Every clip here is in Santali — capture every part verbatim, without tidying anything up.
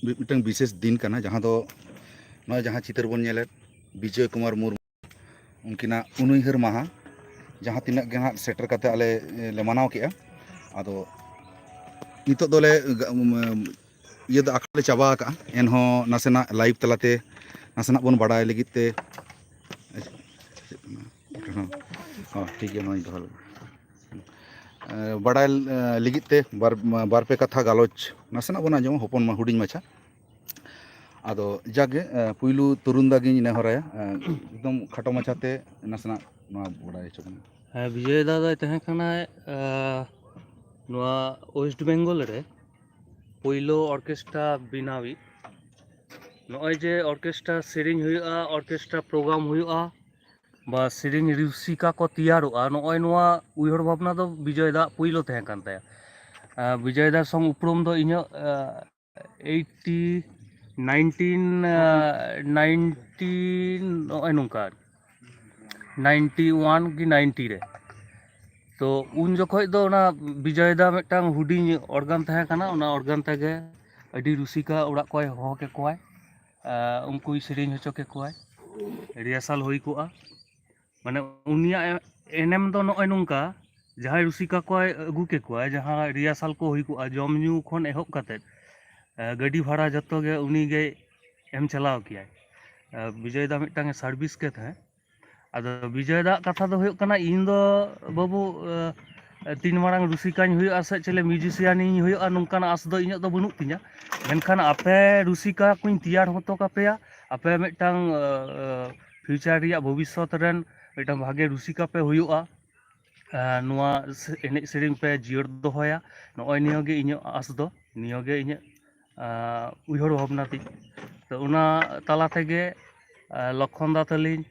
ᱢᱤᱫᱴᱟᱝ ᱵᱤᱥᱮᱥ ᱫᱤᱱ ᱠᱟᱱᱟ, ᱡᱟᱦᱟᱸ ᱫᱚ ᱱᱚᱣᱟ ᱡᱟᱦᱟᱸ ᱪᱤᱛᱟᱹᱨ ᱵᱚᱱ ᱧᱮᱞᱮᱫ, ᱵᱤᱡᱚᱭ ᱠᱩᱢᱟᱨ ᱢᱩᱨᱢᱩ, ᱩᱱᱠᱤᱱᱟᱜ ᱩᱱᱩᱭᱦᱟᱹᱨ ᱢᱟᱦᱟ ᱡᱟᱦᱟᱸ ᱛᱤᱱᱟᱹᱜ ᱜᱮ ᱦᱟᱸᱜ ᱥᱮᱴᱮᱨ ᱠᱟᱛᱮ ᱟᱞᱮ, ᱮ, ᱞᱮ ᱢᱟᱱᱟᱣ ᱠᱮᱜᱼᱟ᱾ ᱟᱫᱚ ᱱᱤᱛᱚᱜ ᱫᱚᱞᱮ ᱜᱟ-, ᱩᱢ, ᱤᱭᱟᱹ ᱫᱚ ᱟᱠᱷᱲᱟ ᱞᱮ ᱪᱟᱵᱟ ᱟᱠᱟᱜᱼᱟ, ᱮᱱᱦᱚᱸ ᱱᱟᱥᱮᱱᱟᱜ ᱞᱟᱭᱤᱵᱷ ᱛᱟᱞᱟᱛᱮ ᱱᱟᱥᱮᱱᱟᱜ ᱵᱚᱱ ᱵᱟᱲᱟᱭ ᱞᱟᱹᱜᱤᱫ ᱛᱮ, ᱦᱚᱸ, ᱴᱷᱤᱠ ᱜᱮᱭᱟ, ᱱᱚᱣᱟᱧ ᱫᱚᱦᱚ ᱞᱮᱫᱟ᱾ ᱮ, ᱵᱟᱲᱟᱭ, ᱮ, ᱞᱟᱹᱜᱤᱫ ᱛᱮ ᱵᱟᱨ, ᱵᱟᱨ ᱯᱮ ᱠᱟᱛᱷᱟ ᱜᱟᱞᱚᱪ ᱱᱟᱥᱮᱱᱟᱜ ᱵᱚᱱ ᱟᱸᱡᱚᱢᱟ, ᱦᱚᱯᱚᱱ ᱢᱟ ᱦᱩᱰᱤᱧ ᱢᱟᱪᱷᱟ᱾ ᱟᱫᱚ ᱡᱟᱜᱮ, ᱮ, ᱯᱩᱭᱞᱩ ᱛᱚᱨᱩᱱ ᱫᱟ ᱜᱤᱧ ᱱᱮᱦᱚᱨᱟᱭᱟ, ᱮ, ᱮᱠᱫᱚᱢ ᱠᱷᱟᱴᱚ ᱢᱟᱪᱷᱟᱛᱮ ᱱᱟᱥᱮᱱᱟᱜ ᱱᱚᱣᱟ ᱵᱟᱲᱟᱭ ᱦᱚᱪᱚ ᱵᱚᱱᱟ᱾ ᱦᱮᱸ, ᱵᱤᱡᱚᱭ ᱫᱟ ᱫᱚᱭ ᱛᱟᱦᱮᱸ ᱠᱟᱱᱟᱭ, ᱮ, ᱱᱚᱣᱟ ᱳᱭᱮᱥᱴ ᱵᱮᱝᱜᱚᱞ ᱨᱮ ᱯᱳᱭᱞᱳ ᱚᱨᱠᱮᱥᱴᱨᱟ ᱵᱮᱱᱟᱣᱤᱡ᱾ ᱱᱚᱜᱼᱚᱭ ᱡᱮ ᱚᱨᱠᱮᱥᱴᱨᱟ ᱥᱮᱨᱮᱧ ᱦᱩᱭᱩᱜᱼᱟ, ᱚᱨᱠᱮᱥᱴᱨᱟ ᱯᱨᱳᱜᱨᱟᱢ ᱦᱩᱭᱩᱜᱼᱟ, ᱵᱟ ᱥᱮᱨᱮᱧ ᱨᱩᱥᱤᱠᱟ ᱠᱚ ᱛᱮᱭᱟᱨᱚᱜᱼᱟ, ᱱᱚᱜᱼᱚᱭ ᱱᱚᱣᱟ ᱩᱭᱦᱟᱹᱨ ᱵᱷᱟᱵᱽᱱᱟ ᱫᱚ ᱵᱤᱡᱚᱭ ᱫᱟᱜ ᱯᱩᱭᱞᱩ ᱛᱟᱦᱮᱸ ᱠᱟᱱ ᱛᱟᱭᱟ᱾ ᱟᱨ ᱵᱤᱡᱚᱭ ᱫᱟ ᱥᱚᱝ ᱩᱯᱨᱩᱢ ᱫᱚ ᱤᱧᱟᱹᱜ, ᱟᱨ, ᱮᱭᱤᱴᱤ, ᱱᱟᱭᱤᱱᱴᱤᱱ, ᱟᱨ, ᱱᱟᱭᱤᱱᱴᱤᱱ, ᱱᱚᱜᱼᱚᱭ ᱱᱚᱝᱠᱟ, ᱱᱟᱭᱤᱱᱴᱤ ᱳᱣᱟᱱ ᱠᱤ ᱱᱟᱭᱤᱱᱴᱤ ᱨᱮ᱾ ᱛᱚ ᱩᱱ ᱡᱚᱠᱷᱚᱡ ᱫᱚ ᱚᱱᱟ ᱵᱤᱡᱚᱭ ᱫᱟ ᱢᱤᱫᱴᱟᱝ ᱦᱩᱰᱤᱧ ᱚᱨᱜᱟᱱ ᱛᱟᱦᱮᱸ ᱠᱟᱱᱟ, ᱚᱱᱟ ᱚᱨᱜᱟᱱ ᱛᱮᱜᱮ ᱟᱹᱰᱤ ᱨᱩᱥᱤᱠᱟ ᱚᱲᱟᱜ ᱠᱚᱭ ᱦᱚᱦᱚ ᱠᱮᱠᱚᱣᱟᱭ, ᱟᱨ ᱩᱱᱠᱩᱭ ᱥᱮᱨᱮᱧ ᱦᱚᱪᱚ ᱠᱮᱠᱚᱣᱟᱭ, ᱨᱤᱦᱟᱨᱥᱟᱞ ᱦᱩᱭ ᱠᱚᱜᱼᱟ᱾ ᱢᱟᱱᱮ ᱩᱱᱤᱭᱟᱜ ᱮᱱᱮᱢ ᱫᱚ ᱱᱚᱜᱼᱚᱭ ᱱᱚᱝᱠᱟ, ᱡᱟᱦᱟᱸᱭ ᱨᱩᱥᱤᱠᱟ ᱠᱚᱭ ᱟᱹᱜᱩ ᱠᱮᱠᱚᱣᱟ, ᱡᱟᱦᱟᱸ ᱨᱤᱦᱟᱨᱥᱟᱞ ᱠᱚ ᱦᱩᱭ ᱠᱚᱜᱼᱟ, ᱡᱚᱢ ᱧᱩ ᱠᱷᱚᱱ ᱮᱦᱚᱵ ᱠᱟᱛᱮᱫ, ᱮ, ᱜᱟᱹᱰᱤ ᱵᱷᱟᱲᱟ ᱡᱚᱛᱚ ᱜᱮ ᱩᱱᱤ ᱜᱮᱭ ᱮᱢ ᱪᱟᱞᱟᱣ ᱠᱮᱭᱟᱭ᱾ ᱮ, ᱵᱤᱡᱚᱭ ᱫᱟ ᱢᱤᱫᱴᱟᱝ ᱮ ᱥᱟᱨᱵᱷᱤᱥ ᱠᱮᱫ ᱛᱟᱦᱮᱸᱫ᱾ ᱟᱫᱚ ᱵᱤᱡᱚᱭ ᱫᱟᱜ ᱠᱟᱛᱷᱟ ᱫᱚ ᱦᱩᱭᱩᱜ ᱠᱟᱱᱟ, ᱤᱧ ᱫᱚ ᱵᱟᱹᱵᱩ, ᱮ, ᱛᱤᱱ ᱢᱟᱨᱟᱝ ᱨᱩᱥᱤᱠᱟᱧ ᱦᱩᱭᱩᱜᱼᱟ ᱥᱮ ᱪᱮᱞᱮ ᱢᱤᱣᱡᱤᱥᱤᱭᱟᱱᱤᱧ ᱦᱩᱭᱩᱜᱼᱟ, ᱱᱚᱝᱠᱟᱱᱟᱜ ᱟᱥ ᱫᱚ ᱤᱧᱟᱹᱜ ᱫᱚ ᱵᱟᱹᱱᱩᱜ ᱛᱤᱧᱟᱹ᱾ ᱢᱮᱱᱠᱷᱟᱱ ᱟᱯᱮ ᱨᱩᱥᱤᱠᱟ ᱠᱚᱧ ᱛᱮᱭᱟᱨ ᱦᱚᱴᱚ ᱠᱟᱯᱮᱭᱟ, ᱟᱯᱮ ᱢᱤᱫᱴᱟᱝ, ᱮ, ᱮ, ᱯᱷᱤᱭᱩᱪᱟᱨ ᱨᱮᱭᱟᱜ ᱵᱷᱚᱵᱤᱥᱥᱚᱛ ᱨᱮᱱ ᱢᱤᱫᱴᱟᱝ ᱵᱷᱟᱜᱮ ᱨᱩᱥᱤᱠᱟ ᱯᱮ ᱦᱩᱭᱩᱜᱼᱟ᱾ ᱮ, ᱱᱚᱣᱟ ᱥᱮ-, ᱮᱱᱮᱡ ᱥᱮᱨᱮᱧ ᱯᱮ ᱡᱤᱭᱟᱹᱲ ᱫᱚᱦᱚᱭᱟ, ᱱᱚᱜᱼᱚᱭ ᱱᱤᱭᱟᱹ ᱜᱮ ᱤᱧᱟᱹᱜ ᱟᱥ ᱫᱚ, ᱱᱤᱭᱟᱹ ᱜᱮ ᱤᱧᱟᱹᱜ, ᱮ, ᱩᱭᱦᱟᱹᱨ ᱵᱷᱟᱵᱽᱱᱟ ᱛᱤᱧ᱾ ᱛᱚ ᱚᱱᱟ ᱛᱟᱞᱟ ᱛᱮᱜᱮ, ᱮ, ᱞᱚᱠᱠᱷᱚᱱ ᱫᱟ ᱛᱟᱹᱞᱤᱧ,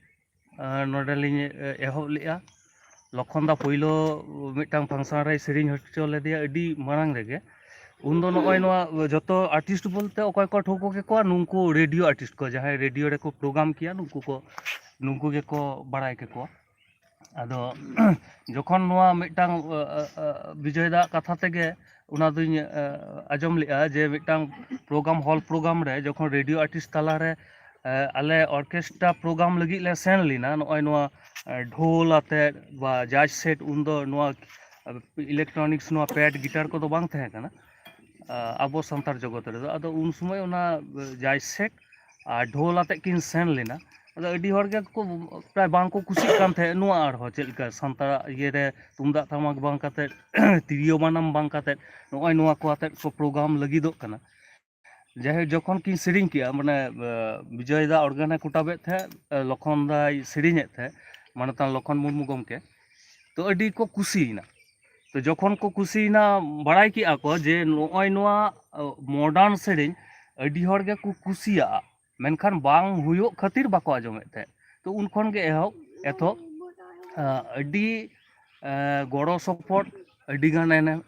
ᱮ, ᱱᱚᱰᱮᱞᱤᱧ, ᱮ, ᱮᱦᱚᱵ ᱞᱮᱜᱼᱟ᱾ ᱞᱚᱠᱠᱷᱚᱱ ᱫᱟ ᱯᱳᱭᱞᱳ ᱢᱤᱫᱴᱟᱝ ᱯᱷᱟᱝᱥᱟᱱ ᱨᱮᱭ ᱥᱮᱨᱮᱧ ᱦᱚᱪᱚ ᱞᱮᱫᱮᱭᱟ ᱟᱹᱰᱤ ᱢᱟᱲᱟᱝ ᱨᱮᱜᱮ᱾ ᱩᱱᱫᱚ ᱱᱚᱜᱼᱚᱭ ᱱᱚᱣᱟ ᱡᱚᱛᱚ ᱟᱨᱴᱤᱥᱴ ᱵᱚᱞᱛᱮ ᱚᱠᱚᱭ ᱠᱚ ᱴᱷᱟᱹᱣᱠᱟᱹ ᱠᱮᱠᱚᱣᱟ, ᱱᱩᱠᱩ ᱨᱮᱰᱤᱭᱳ ᱟᱨᱴᱤᱥᱴ ᱠᱚ, ᱡᱟᱦᱟᱸᱭ ᱨᱮᱰᱤᱭᱳ ᱨᱮᱠᱚ ᱯᱨᱳᱜᱨᱟᱢ ᱠᱮᱭᱟ, ᱱᱩᱠᱩ ᱠᱚ, ᱱᱩᱠᱩ ᱜᱮᱠᱚ ᱵᱟᱲᱟᱭ ᱠᱮᱠᱚᱣᱟ᱾ ᱟᱫᱚ ᱡᱚᱠᱷᱚᱱ ᱱᱚᱣᱟ ᱢᱤᱫᱴᱟᱝ, ᱮ, ᱮ, ᱮ, ᱵᱤᱡᱚᱭ ᱫᱟᱜ ᱠᱟᱛᱷᱟ ᱛᱮᱜᱮ ᱚᱱᱟ ᱫᱩᱧ, ᱮ, ᱟᱸᱡᱚᱢ ᱞᱮᱜᱼᱟ ᱡᱮ ᱢᱤᱫᱴᱟᱝ ᱯᱨᱳᱜᱨᱟᱢ, ᱦᱚᱞ ᱯᱨᱳᱜᱨᱟᱢ ᱨᱮ ᱡᱚᱠᱷᱚᱱ ᱨᱮᱰᱤᱭᱳ ᱟᱨᱴᱤᱥᱴ ᱛᱟᱞᱟᱨᱮ ᱟᱞᱮ ᱚᱨᱠᱮᱥᱴᱨᱟ ᱯᱨᱳᱜᱨᱟᱢ ᱞᱟᱹᱜᱤᱫ ᱞᱮ ᱥᱮᱱ ᱞᱮᱱᱟ, ᱱᱚᱜᱼᱚᱭ ᱱᱚᱣᱟ ᱰᱷᱳᱞ ᱟᱛᱮᱫ ᱵᱟ ᱡᱟᱡᱽ ᱥᱮᱴ, ᱩᱱᱫᱚ ᱱᱚᱣᱟ ᱤᱞᱮᱠᱴᱨᱚᱱᱤᱠᱥ, ᱱᱚᱣᱟ ᱯᱮᱰ ᱜᱤᱴᱟᱨ ᱠᱚᱫᱚ ᱵᱟᱝ ᱛᱟᱦᱮᱸ ᱠᱟᱱᱟ ᱟᱵᱚ ᱥᱟᱱᱛᱟᱲ ᱡᱚᱜᱚᱛ ᱨᱮᱫᱚ᱾ ᱟᱫᱚ ᱩᱱ ᱥᱚᱢᱚᱭ ᱚᱱᱟ ᱡᱟᱡᱽ ᱥᱮᱴ ᱟᱨ ᱰᱷᱳᱞ ᱟᱛᱮᱫ ᱠᱤᱱ ᱥᱮᱱ ᱞᱮᱱᱟ᱾ ᱟᱫᱚ ᱟᱹᱰᱤ ᱦᱚᱲ ᱜᱮ ᱠᱚ ᱯᱨᱟᱭ ᱵᱟᱝ ᱠᱚ ᱠᱩᱥᱤᱜ ᱠᱟᱱ ᱛᱟᱦᱮᱸᱫ, ᱱᱚᱣᱟ ᱟᱨᱦᱚᱸ ᱪᱮᱫ ᱞᱮᱠᱟ ᱥᱟᱱᱛᱟᱲᱟᱜ ᱤᱭᱟᱹᱨᱮ ᱛᱩᱢᱫᱟᱜ ᱴᱟᱢᱟᱠ ᱵᱟᱝ ᱠᱟᱛᱮᱫ, ᱛᱤᱨᱭᱳ ᱵᱟᱱᱟᱢ ᱵᱟᱝ ᱠᱟᱛᱮᱫ ᱱᱚᱜᱼᱚᱭ ᱱᱚᱣᱟ ᱠᱚ ᱟᱛᱮᱫ ᱠᱚ ᱯᱨᱳᱜᱨᱟᱢ ᱞᱟᱹᱜᱤᱫᱚᱜ ᱠᱟᱱᱟ᱾ ᱡᱟᱭᱦᱳᱠ, ᱡᱚᱠᱷᱚᱱ ᱠᱤᱱ ᱥᱮᱨᱮᱧ ᱠᱮᱜᱼᱟ, ᱢᱟᱱᱮ ᱵᱤᱡᱚᱭ ᱫᱟ ᱚᱨᱜᱟᱱᱮ ᱠᱩᱴᱟᱵᱮᱫ ᱛᱟᱦᱮᱸᱫ, ᱞᱚᱠᱷᱚᱱ ᱫᱟᱭ ᱥᱮᱨᱮᱧᱮᱫ ᱛᱟᱦᱮᱸᱫ, ᱢᱟᱱᱚᱛᱟᱱ ᱞᱚᱠᱷᱚᱱ ᱢᱩᱨᱢᱩ ᱜᱚᱢᱠᱮ, ᱛᱚ ᱟᱹᱰᱤ ᱠᱚ ᱠᱩᱥᱤᱭᱮᱱᱟ᱾ ᱛᱚ ᱡᱚᱠᱷᱚᱱ ᱠᱚ ᱠᱩᱥᱤᱭᱮᱱᱟ, ᱵᱟᱲᱟᱭ ᱠᱮᱜᱼᱟ ᱠᱚ ᱡᱮ ᱱᱚᱜᱼᱚᱭ ᱱᱚᱣᱟ ᱢᱚᱰᱟᱨᱱ ᱥᱮᱨᱮᱧ ᱟᱹᱰᱤ ᱦᱚᱲ ᱜᱮᱠᱚ ᱠᱩᱥᱤᱭᱟᱜᱼᱟ, ᱢᱮᱱᱠᱷᱟᱱ ᱵᱟᱝ ᱦᱩᱭᱩᱜ ᱠᱷᱟᱹᱛᱤᱨ ᱵᱟᱠᱚ ᱟᱸᱡᱚᱢᱮᱫ ᱛᱟᱦᱮᱸᱫ᱾ ᱛᱚ ᱩᱱ ᱠᱷᱚᱱ ᱜᱮ ᱮᱦᱚᱵ ᱮᱛᱚᱦᱚᱵ ᱟᱹᱰᱤ ᱜᱚᱲᱚ ᱥᱚᱯᱚᱦᱚᱫ, ᱟᱹᱰᱤ ᱜᱟᱱ ᱮᱱᱮᱢ᱾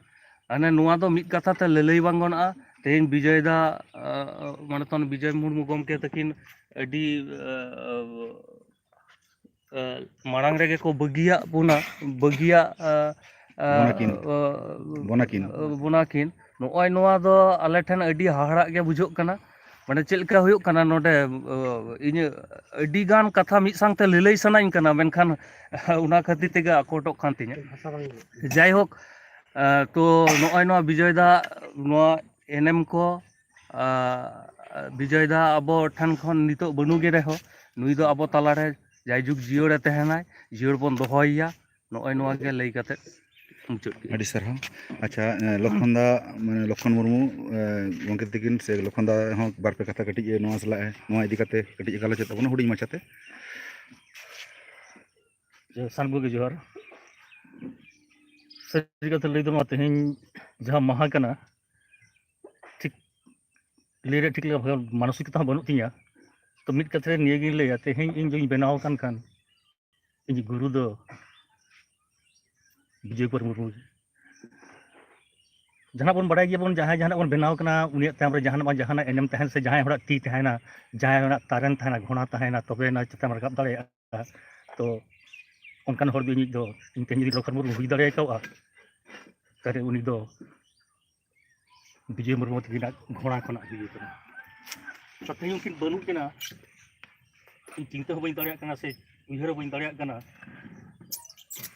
ᱢᱟᱱᱮ ᱱᱚᱣᱟ ᱫᱚ ᱢᱤᱫ ᱠᱟᱛᱷᱟ ᱛᱮ ᱞᱟᱹᱞᱟᱹᱭ ᱵᱟᱝ ᱜᱟᱱᱚᱜᱼᱟ᱾ ᱛᱮᱦᱮᱧ ᱵᱤᱡᱚᱭ ᱫᱟ, ᱢᱟᱱᱚᱛᱟᱱ ᱵᱤᱡᱚᱭ ᱢᱩᱨᱢᱩ ᱜᱚᱢᱠᱮ ᱛᱟᱹᱠᱤᱱ ᱟᱹᱰᱤ ᱢᱟᱲᱟᱝ ᱨᱮᱜᱮ ᱠᱚ ᱵᱟᱹᱜᱤᱭᱟᱜ ᱵᱚᱱᱟ, ᱵᱟᱹᱜᱤᱭᱟᱜ ᱵᱚᱱᱟ ᱠᱤᱱ᱾ ᱵᱚᱱᱟ ᱠᱤᱱ᱾ ᱵᱚᱱᱟ ᱠᱤᱱ᱾ ᱱᱚᱜᱼᱚᱭ ᱱᱚᱣᱟ ᱫᱚ ᱟᱞᱮ ᱴᱷᱮᱱ ᱟᱹᱰᱤ ᱦᱟᱦᱟᱲᱟᱜ ᱜᱮ ᱵᱩᱡᱷᱟᱹᱜ ᱠᱟᱱᱟ᱾ ᱢᱟᱱᱮ ᱪᱮᱫ ᱞᱮᱠᱟ ᱦᱩᱭᱩᱜ ᱠᱟᱱᱟ ᱱᱚᱰᱮ, ᱤᱧᱟᱹᱜ ᱟᱹᱰᱤ ᱜᱟᱱ ᱠᱟᱛᱷᱟ ᱢᱤᱫ ᱥᱟᱶᱛᱮ ᱞᱟᱹᱞᱟᱹᱭ ᱥᱟᱱᱟᱧ ᱠᱟᱱᱟ, ᱢᱮᱱᱠᱷᱟᱱ ᱚᱱᱟ ᱠᱷᱟᱹᱛᱤᱨ ᱛᱮᱜᱮ ᱟᱠᱚᱴᱚᱜ ᱠᱟᱱ ᱛᱤᱧᱟᱹ᱾ ᱡᱟᱭᱦᱳᱠ, ᱛᱚ ᱱᱚᱜᱼᱚᱭ ᱱᱚᱣᱟ ᱵᱤᱡᱚᱭ ᱫᱟ ᱱᱚᱣᱟ ᱮᱱᱮᱢ ᱠᱚ, ᱵᱤᱡᱚᱭ ᱫᱟ ᱟᱵᱚ ᱴᱷᱮᱱ ᱠᱷᱚᱱ ᱱᱤᱛᱚᱜ ᱵᱟᱹᱱᱩᱜ ᱜᱮ ᱨᱮᱦᱚᱸ, ᱱᱩᱭ ᱫᱚ ᱟᱵᱚ ᱛᱟᱞᱟᱨᱮ ᱡᱟᱭᱡᱩᱜᱽ ᱡᱤᱭᱟᱹᱲᱮ ᱛᱟᱦᱮᱱᱟᱭ, ᱡᱤᱭᱟᱹᱲ ᱵᱚᱱ ᱫᱚᱦᱚᱭᱮᱭᱟ᱾ ᱱᱚᱜᱼᱚᱭ ᱱᱚᱣᱟ ᱜᱮ ᱞᱟᱹᱭ ᱠᱟᱛᱮ ᱢᱩᱪᱟᱹᱫ ᱠᱮᱫ᱾ ᱟᱹᱰᱤ ᱥᱟᱨᱦᱟᱣ᱾ ᱟᱪᱪᱷᱟ, ᱞᱚᱠᱷᱚᱱ ᱫᱟ, ᱢᱟᱱᱮ ᱞᱚᱠᱷᱚᱱ ᱢᱩᱨᱢᱩ ᱜᱚᱢᱠᱮ ᱛᱟᱹᱠᱤᱱ ᱥᱮ ᱞᱚᱠᱷᱚᱱ ᱫᱟ ᱦᱚᱸ ᱵᱟᱨ ᱯᱮ ᱠᱟᱛᱷᱟ ᱠᱟᱹᱴᱤᱡ ᱱᱚᱣᱟ ᱥᱟᱞᱟᱜ, ᱱᱚᱣᱟ ᱤᱫᱤ ᱠᱟᱛᱮ ᱠᱟᱹᱴᱤᱡ ᱜᱟᱞᱚᱪ ᱛᱟᱵᱚᱱᱟ ᱦᱩᱰᱤᱧ ᱢᱟᱪᱷᱟᱛᱮ᱾ ᱥᱟᱱᱟᱢ ᱠᱚᱜᱮ ᱡᱚᱦᱟᱨ᱾ ᱥᱟᱹᱨᱤ ᱠᱟᱛᱷᱟ ᱞᱟᱹᱭ ᱫᱚ, ᱱᱚᱣᱟ ᱛᱮᱦᱮᱧ ᱡᱟᱦᱟᱸ ᱢᱟᱦᱟ ᱠᱟᱱᱟ, ᱴᱷᱤᱠ ᱞᱟᱹᱭ ᱨᱮᱭᱟᱜ ᱴᱷᱤᱠ ᱞᱮᱠᱟ ᱢᱟᱱᱚᱥᱤᱠᱚᱛᱟ ᱦᱚᱸ ᱵᱟᱹᱱᱩᱜ ᱛᱤᱧᱟᱹ᱾ ᱛᱚ ᱢᱤᱫ ᱠᱟᱛᱷᱟ ᱨᱮ ᱱᱤᱭᱟᱹᱜᱤᱧ ᱞᱟᱹᱭᱟ, ᱛᱮᱦᱮᱧ ᱤᱧ ᱡᱩᱫᱤᱧ ᱵᱮᱱᱟᱣ ᱟᱠᱟᱱ ᱠᱷᱟᱱ, ᱤᱧ ᱜᱩᱨᱩ ᱫᱚ ᱵᱤᱡᱚᱭ ᱠᱩᱢᱟᱨ ᱢᱩᱨᱢᱩ᱾ ᱡᱟᱦᱟᱱᱟᱜ ᱵᱚᱱ ᱵᱟᱲᱟᱭ ᱜᱮᱭᱟᱵᱚᱱ, ᱡᱟᱦᱟᱸᱭ ᱡᱟᱦᱟᱱᱟᱜ ᱵᱚᱱ ᱵᱮᱱᱟᱣ ᱠᱟᱱᱟ, ᱩᱱᱤᱭᱟᱜ ᱛᱟᱭᱚᱢ ᱨᱮ ᱡᱟᱦᱟᱱᱟᱜ ᱵᱟᱝ ᱡᱟᱦᱟᱱᱟᱜ ᱮᱱᱮᱢ ᱛᱟᱦᱮᱱ ᱥᱮ ᱡᱟᱦᱟᱸᱭ ᱦᱚᱲᱟᱜ ᱛᱤ ᱛᱟᱦᱮᱱᱟ, ᱡᱟᱦᱟᱸᱭ ᱦᱚᱲᱟᱜ ᱛᱟᱨᱮᱱ ᱛᱟᱦᱮᱱᱟ, ᱜᱷᱚᱬᱟ ᱛᱟᱦᱮᱱᱟ, ᱛᱚᱵᱮ ᱮᱱᱟ ᱪᱮᱛᱟᱱ ᱨᱟᱠᱟᱵ ᱫᱟᱲᱮᱭᱟᱜᱼᱟ᱾ ᱛᱚ ᱚᱱᱠᱟᱱ ᱦᱚᱲ ᱫᱚ ᱤᱧᱤᱡ ᱫᱚ, ᱤᱧ ᱛᱮᱦᱮᱧ ᱡᱩᱫᱤ ᱞᱚᱠᱷᱚᱱ ᱢᱩᱨᱢᱩ ᱦᱩᱭ ᱫᱟᱲᱮ ᱠᱟᱣᱜᱼᱟ, ᱛᱟᱦᱞᱮ ᱩᱱᱤ ᱫᱚ ᱵᱤᱡᱚᱭ ᱢᱩᱨᱢᱩ ᱛᱟᱹᱠᱤᱱᱟᱜ ᱜᱷᱚᱲᱟ ᱠᱷᱚᱱᱟᱜ ᱦᱩᱭ ᱠᱟᱱᱟ᱾ ᱛᱮᱦᱮᱧ ᱩᱱᱠᱤᱱ ᱵᱟᱹᱱᱩᱜ ᱠᱤᱱᱟ, ᱤᱧ ᱪᱤᱱᱛᱟᱹ ᱦᱚᱸ ᱵᱟᱹᱧ ᱫᱟᱲᱮᱭᱟᱜ ᱠᱟᱱᱟ ᱥᱮ ᱩᱭᱦᱟᱹᱨ ᱦᱚᱸ ᱵᱟᱹᱧ ᱫᱟᱲᱮᱭᱟᱜ ᱠᱟᱱᱟ᱾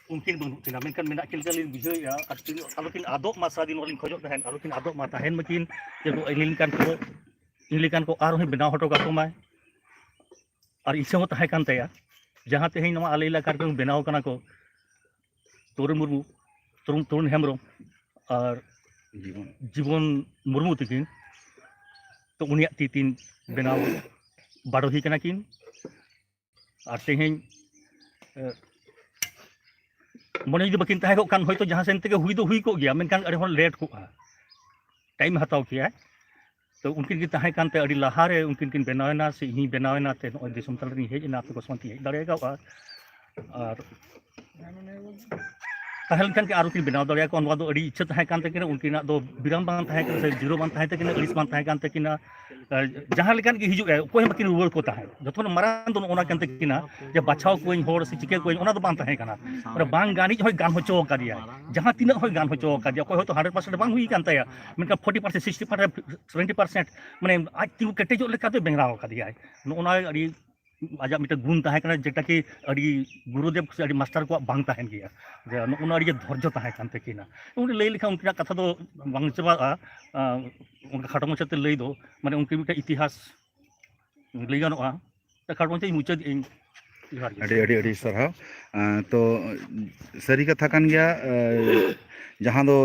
ᱩᱱᱠᱤᱱ ᱵᱟᱹᱱᱩᱜ ᱠᱤᱱᱟ, ᱢᱮᱱᱠᱷᱟᱱ ᱢᱮᱱᱟᱜ ᱠᱤᱱ ᱞᱮᱠᱟ ᱞᱤᱧ ᱵᱩᱡᱷᱟᱹᱣᱮᱫᱼᱟ᱾ ᱟᱨ ᱠᱤᱱ ᱟᱞᱚ ᱠᱤᱱ ᱟᱫᱚᱜ ᱢᱟ, ᱥᱟᱨᱟᱫᱤᱱ ᱱᱚᱣᱟ ᱞᱤᱧ ᱠᱷᱚᱡᱚᱜ ᱛᱟᱦᱮᱸᱫ, ᱟᱞᱚ ᱠᱤᱱ ᱟᱫᱚᱜ ᱢᱟ, ᱛᱟᱦᱮᱱ ᱢᱟᱹᱠᱤᱱ᱾ ᱡᱮ ᱤᱧ ᱞᱮᱠᱟᱱ ᱠᱚ, ᱤᱧ ᱞᱮᱠᱟᱱ ᱠᱚ ᱟᱨᱦᱚᱸ ᱵᱮᱱᱟᱣ ᱦᱚᱴᱚ ᱠᱟᱠᱚ ᱢᱟᱭ᱾ ᱟᱨ ᱤᱪᱪᱷᱟᱹ ᱦᱚᱸ ᱛᱟᱦᱮᱸ ᱠᱟᱱ ᱛᱟᱭᱟ, ᱡᱟᱦᱟᱸ ᱛᱮᱦᱮᱧ ᱱᱚᱣᱟ ᱟᱞᱮ ᱮᱞᱟᱠᱟ ᱨᱮ ᱵᱮᱱᱟᱣ ᱠᱟᱱᱟ ᱠᱚ ᱛᱚᱨᱩᱱ ᱢᱩᱨᱢᱩ, ᱛᱚᱨᱩᱱ, ᱛᱚᱨᱩᱱ ᱦᱮᱢᱵᱨᱚᱢ ᱟᱨ ᱡᱤᱵᱚᱱ ᱢᱩᱨᱢᱩ ᱛᱟᱹᱠᱤᱱ, ᱛᱚ ᱩᱱᱤᱭᱟᱜ ᱛᱤ ᱛᱤᱱ ᱵᱮᱱᱟᱣ ᱵᱟᱰᱚᱦᱤ ᱠᱟᱱᱟ ᱠᱤᱱ᱾ ᱟᱨ ᱛᱮᱦᱮᱧ, ᱮ, ᱢᱚᱱᱮ ᱡᱩᱫᱤ ᱵᱟᱹᱠᱤᱱ ᱛᱟᱦᱮᱸ ᱠᱚᱜ ᱠᱷᱟᱱ, ᱦᱚᱭᱛᱳ ᱡᱟᱦᱟᱸ ᱥᱮᱱ ᱛᱮᱜᱮ ᱦᱩᱭ ᱫᱚ ᱦᱩᱭ ᱠᱚᱜ ᱜᱮᱭᱟ, ᱢᱮᱱᱠᱷᱟᱱ ᱟᱹᱰᱤ ᱦᱚᱲ ᱞᱮᱴ ᱠᱚᱜᱼᱟ, ᱴᱟᱭᱤᱢ ᱦᱟᱛᱟᱣ ᱠᱮᱭᱟ᱾ ᱛᱚ ᱩᱱᱠᱤᱱ ᱠᱤᱱ ᱛᱟᱦᱮᱸ ᱠᱟᱱᱛᱮ ᱟᱹᱰᱤ ᱞᱟᱦᱟᱨᱮ ᱩᱱᱠᱤᱱ ᱠᱤᱱ ᱵᱮᱱᱟᱣᱮᱱᱟ, ᱥᱮ ᱤᱧ ᱵᱮᱱᱟᱣᱮᱱᱟ, ᱛᱮ ᱱᱚᱜᱼᱚᱭ ᱫᱤᱥᱚᱢ ᱛᱟᱞᱟ ᱨᱤᱧ ᱦᱮᱡ ᱮᱱᱟ, ᱟᱯᱮ ᱠᱚ ᱥᱟᱶᱛᱮᱧ ᱦᱮᱡ ᱫᱟᱲᱮ ᱠᱟᱣᱟ᱾ ᱟᱨ ᱛᱟᱦᱮᱸ ᱞᱮᱱᱠᱷᱟᱱ ᱜᱮ ᱟᱨᱚ ᱠᱤᱱ ᱵᱮᱱᱟᱣ ᱫᱟᱲᱮᱭᱟᱠᱚᱣᱟ, ᱱᱚᱣᱟ ᱫᱚ ᱟᱹᱰᱤ ᱤᱪᱪᱷᱟᱹ ᱛᱟᱦᱮᱸ ᱠᱟᱱ ᱛᱟᱹᱠᱤᱱᱟ᱾ ᱩᱱᱠᱤᱱᱟᱜ ᱫᱚ ᱵᱤᱨᱟᱢ ᱵᱟᱝ ᱛᱟᱦᱮᱸ ᱠᱟᱱᱟ, ᱥᱮ ᱡᱤᱨᱟᱹ ᱵᱟᱝ ᱛᱟᱦᱮᱸ ᱛᱟᱹᱠᱤᱱᱟ, ᱟᱹᱲᱤᱥ ᱵᱟᱝ ᱛᱟᱦᱮᱸ ᱠᱟᱱ ᱛᱟᱹᱠᱤᱱᱟ᱾ ᱟᱨ ᱡᱟᱦᱟᱸ ᱞᱮᱠᱟᱱ ᱜᱮ ᱦᱤᱡᱩᱜ ᱟᱭ, ᱚᱠᱚᱭ ᱦᱚᱸ ᱵᱟᱹᱠᱤᱱ ᱨᱩᱣᱟᱹᱲ ᱠᱚ ᱛᱟᱦᱮᱸᱫ᱾ ᱡᱚᱛᱚ ᱠᱷᱚᱱ ᱢᱟᱨᱟᱝ ᱫᱚ ᱱᱚᱜᱼᱚ ᱱᱟ ᱠᱟᱱ ᱛᱟᱹᱠᱤᱱᱟ ᱡᱮ ᱵᱟᱪᱷᱟᱣ ᱠᱚᱣᱟᱧ ᱦᱚᱲ ᱥᱮ ᱪᱤᱠᱟᱹ ᱠᱚᱣᱟᱧ, ᱚᱱᱟ ᱫᱚ ᱵᱟᱝ ᱛᱟᱦᱮᱸ ᱠᱟᱱᱟ᱾ ᱢᱟᱱᱮ ᱵᱟᱝ ᱜᱟᱱᱤᱡ ᱦᱚᱸᱭ ᱜᱟᱱ ᱦᱚᱪᱚ ᱟᱠᱟᱫᱮᱭᱟᱭ, ᱡᱟᱦᱟᱸ ᱛᱤᱱᱟᱹᱜ ᱦᱚᱸᱭ ᱜᱟᱱ ᱦᱚᱪᱚ ᱟᱠᱟᱫᱮᱭᱟ, ᱚᱠᱚᱭ ᱦᱚᱭᱛᱳ ᱦᱟᱱᱰᱨᱮᱰ ᱯᱟᱨᱥᱮᱱᱴ ᱵᱟᱝ ᱦᱩᱭ ᱟᱠᱟᱱ ᱛᱟᱭᱟ, ᱢᱮᱱᱠᱷᱟᱱ forty percent, sixty percent, seventy percent ᱢᱟᱱᱮ ᱟᱡ ᱛᱤᱸᱜᱩ ᱠᱮᱴᱮᱡᱚᱜ ᱞᱮᱠᱟ ᱫᱚᱭ ᱵᱮᱱᱟᱣ ᱟᱠᱟᱫᱮᱭᱟᱭ᱾ ᱱᱚᱜᱼᱚ ᱱᱚᱣᱟ ᱟᱹᱰᱤ ᱟᱡᱟᱜ ᱢᱤᱫᱴᱮᱱ ᱜᱩᱱ ᱛᱟᱦᱮᱸ ᱠᱟᱱᱟ, ᱡᱮᱴᱟ ᱠᱤ ᱟᱹᱰᱤ ᱜᱩᱨᱩᱫᱮᱵ ᱥᱮ ᱟᱹᱰᱤ ᱢᱟᱥᱴᱟᱨ ᱠᱚᱣᱟᱜ ᱵᱟᱝ ᱛᱟᱦᱮᱱ ᱜᱮᱭᱟ, ᱡᱮ ᱱᱚᱜᱼᱚ ᱱᱚᱣᱟ ᱟᱹᱰᱤ ᱫᱷᱳᱨᱡᱚ ᱛᱟᱦᱮᱸ ᱠᱟᱱ ᱛᱟᱹᱠᱤᱱᱟ᱾ ᱩᱱᱤ ᱞᱟᱹᱭ ᱞᱮᱠᱷᱟᱱ ᱩᱱᱠᱤᱱᱟᱜ ᱠᱟᱛᱷᱟ ᱫᱚ ᱵᱟᱝ ᱪᱟᱵᱟᱜᱼᱟ, ᱟᱸ, ᱚᱱᱠᱟ ᱠᱷᱟᱴᱚ ᱢᱟᱪᱷᱟᱛᱮ ᱞᱟᱹᱭ ᱫᱚ, ᱢᱟᱱᱮ ᱩᱱᱠᱤᱱ ᱢᱤᱫᱴᱮᱱ ᱤᱛᱤᱦᱟᱥ ᱞᱟᱹᱭ ᱜᱟᱱᱚᱜᱼᱟ᱾ ᱛᱚ ᱠᱷᱟᱴᱚ ᱢᱟᱪᱷᱟᱧ ᱢᱩᱪᱟᱹᱫ ᱮᱫᱟᱹᱧ᱾ ᱡᱚᱦᱟᱨ ᱜᱮ᱾ ᱟᱹᱰᱤ, ᱟᱹᱰᱤ, ᱟᱹᱰᱤ ᱥᱟᱨᱦᱟᱣ᱾ ᱟᱸ, ᱛᱚ, ᱥᱟᱹᱨᱤ ᱠᱟᱛᱷᱟ ᱠᱟᱱ ᱜᱮᱭᱟ, ᱟᱸ, ᱡᱟᱦᱟᱸ ᱫᱚ,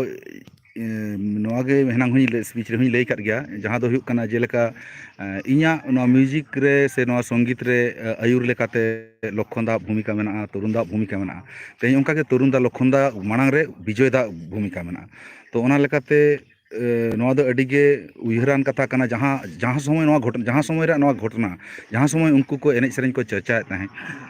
ᱮᱸ, ᱱᱚᱣᱟ ᱜᱮ ᱮᱱᱟᱝ ᱦᱚᱸᱧ ᱞᱟᱹᱭ, ᱥᱯᱤᱪ ᱨᱮᱦᱚᱸᱧ ᱞᱟᱹᱭ ᱟᱠᱟᱫ ᱜᱮᱭᱟ, ᱡᱟᱦᱟᱸ ᱫᱚ ᱦᱩᱭᱩᱜ ᱠᱟᱱᱟ, ᱡᱮᱞᱮᱠᱟ, ᱟᱸ, ᱤᱧᱟᱹᱜ ᱱᱚᱣᱟ ᱢᱤᱣᱡᱤᱠ ᱨᱮ ᱥᱮ ᱱᱚᱣᱟ ᱥᱚᱝᱜᱤᱛ ᱨᱮ, ᱟᱸ, ᱟᱹᱭᱩᱨ ᱞᱮᱠᱟᱛᱮ ᱞᱚᱠᱠᱷᱚᱱ ᱫᱟ ᱵᱷᱩᱢᱤᱠᱟ ᱢᱮᱱᱟᱜᱼᱟ, ᱛᱚᱨᱩᱱ ᱫᱟ ᱵᱷᱩᱢᱤᱠᱟ ᱢᱮᱱᱟᱜᱼᱟ᱾ ᱛᱮᱦᱮᱧ ᱚᱱᱠᱟ ᱜᱮ ᱛᱚᱨᱩᱱ ᱫᱟ, ᱞᱚᱠᱠᱷᱚᱱ ᱫᱟ ᱢᱟᱲᱟᱝ ᱨᱮ ᱵᱤᱡᱚᱭ ᱫᱟ ᱵᱷᱩᱢᱤᱠᱟ ᱢᱮᱱᱟᱜᱼᱟ᱾ ᱛᱚ, ᱚᱱᱟ ᱞᱮᱠᱟᱛᱮ, ᱮ, ᱱᱚᱣᱟ ᱫᱚ ᱟᱹᱰᱤ ᱜᱮ ᱩᱭᱦᱟᱹᱨᱟᱱ ᱠᱟᱛᱷᱟ ᱠᱟᱱᱟ᱾ ᱡᱟᱦᱟᱸ, ᱡᱟᱦᱟᱸ ᱥᱚᱢᱚᱭ ᱱᱚᱣᱟ ᱜᱷᱚᱴ-, ᱡᱟᱦᱟᱸ ᱥᱚᱢᱚᱭ ᱨᱮᱭᱟᱜ ᱱᱚᱣᱟ ᱜᱷᱚᱴᱚᱱᱟ, ᱡᱟᱦᱟᱸ ᱥᱚᱢᱚᱭ ᱩᱱᱠᱩ ᱠᱚ ᱮᱱᱮᱡ ᱥᱮᱨᱮᱧ ᱠᱚ ᱪᱚᱨᱪᱟᱭᱮᱫ ᱛᱟᱦᱮᱸᱫ,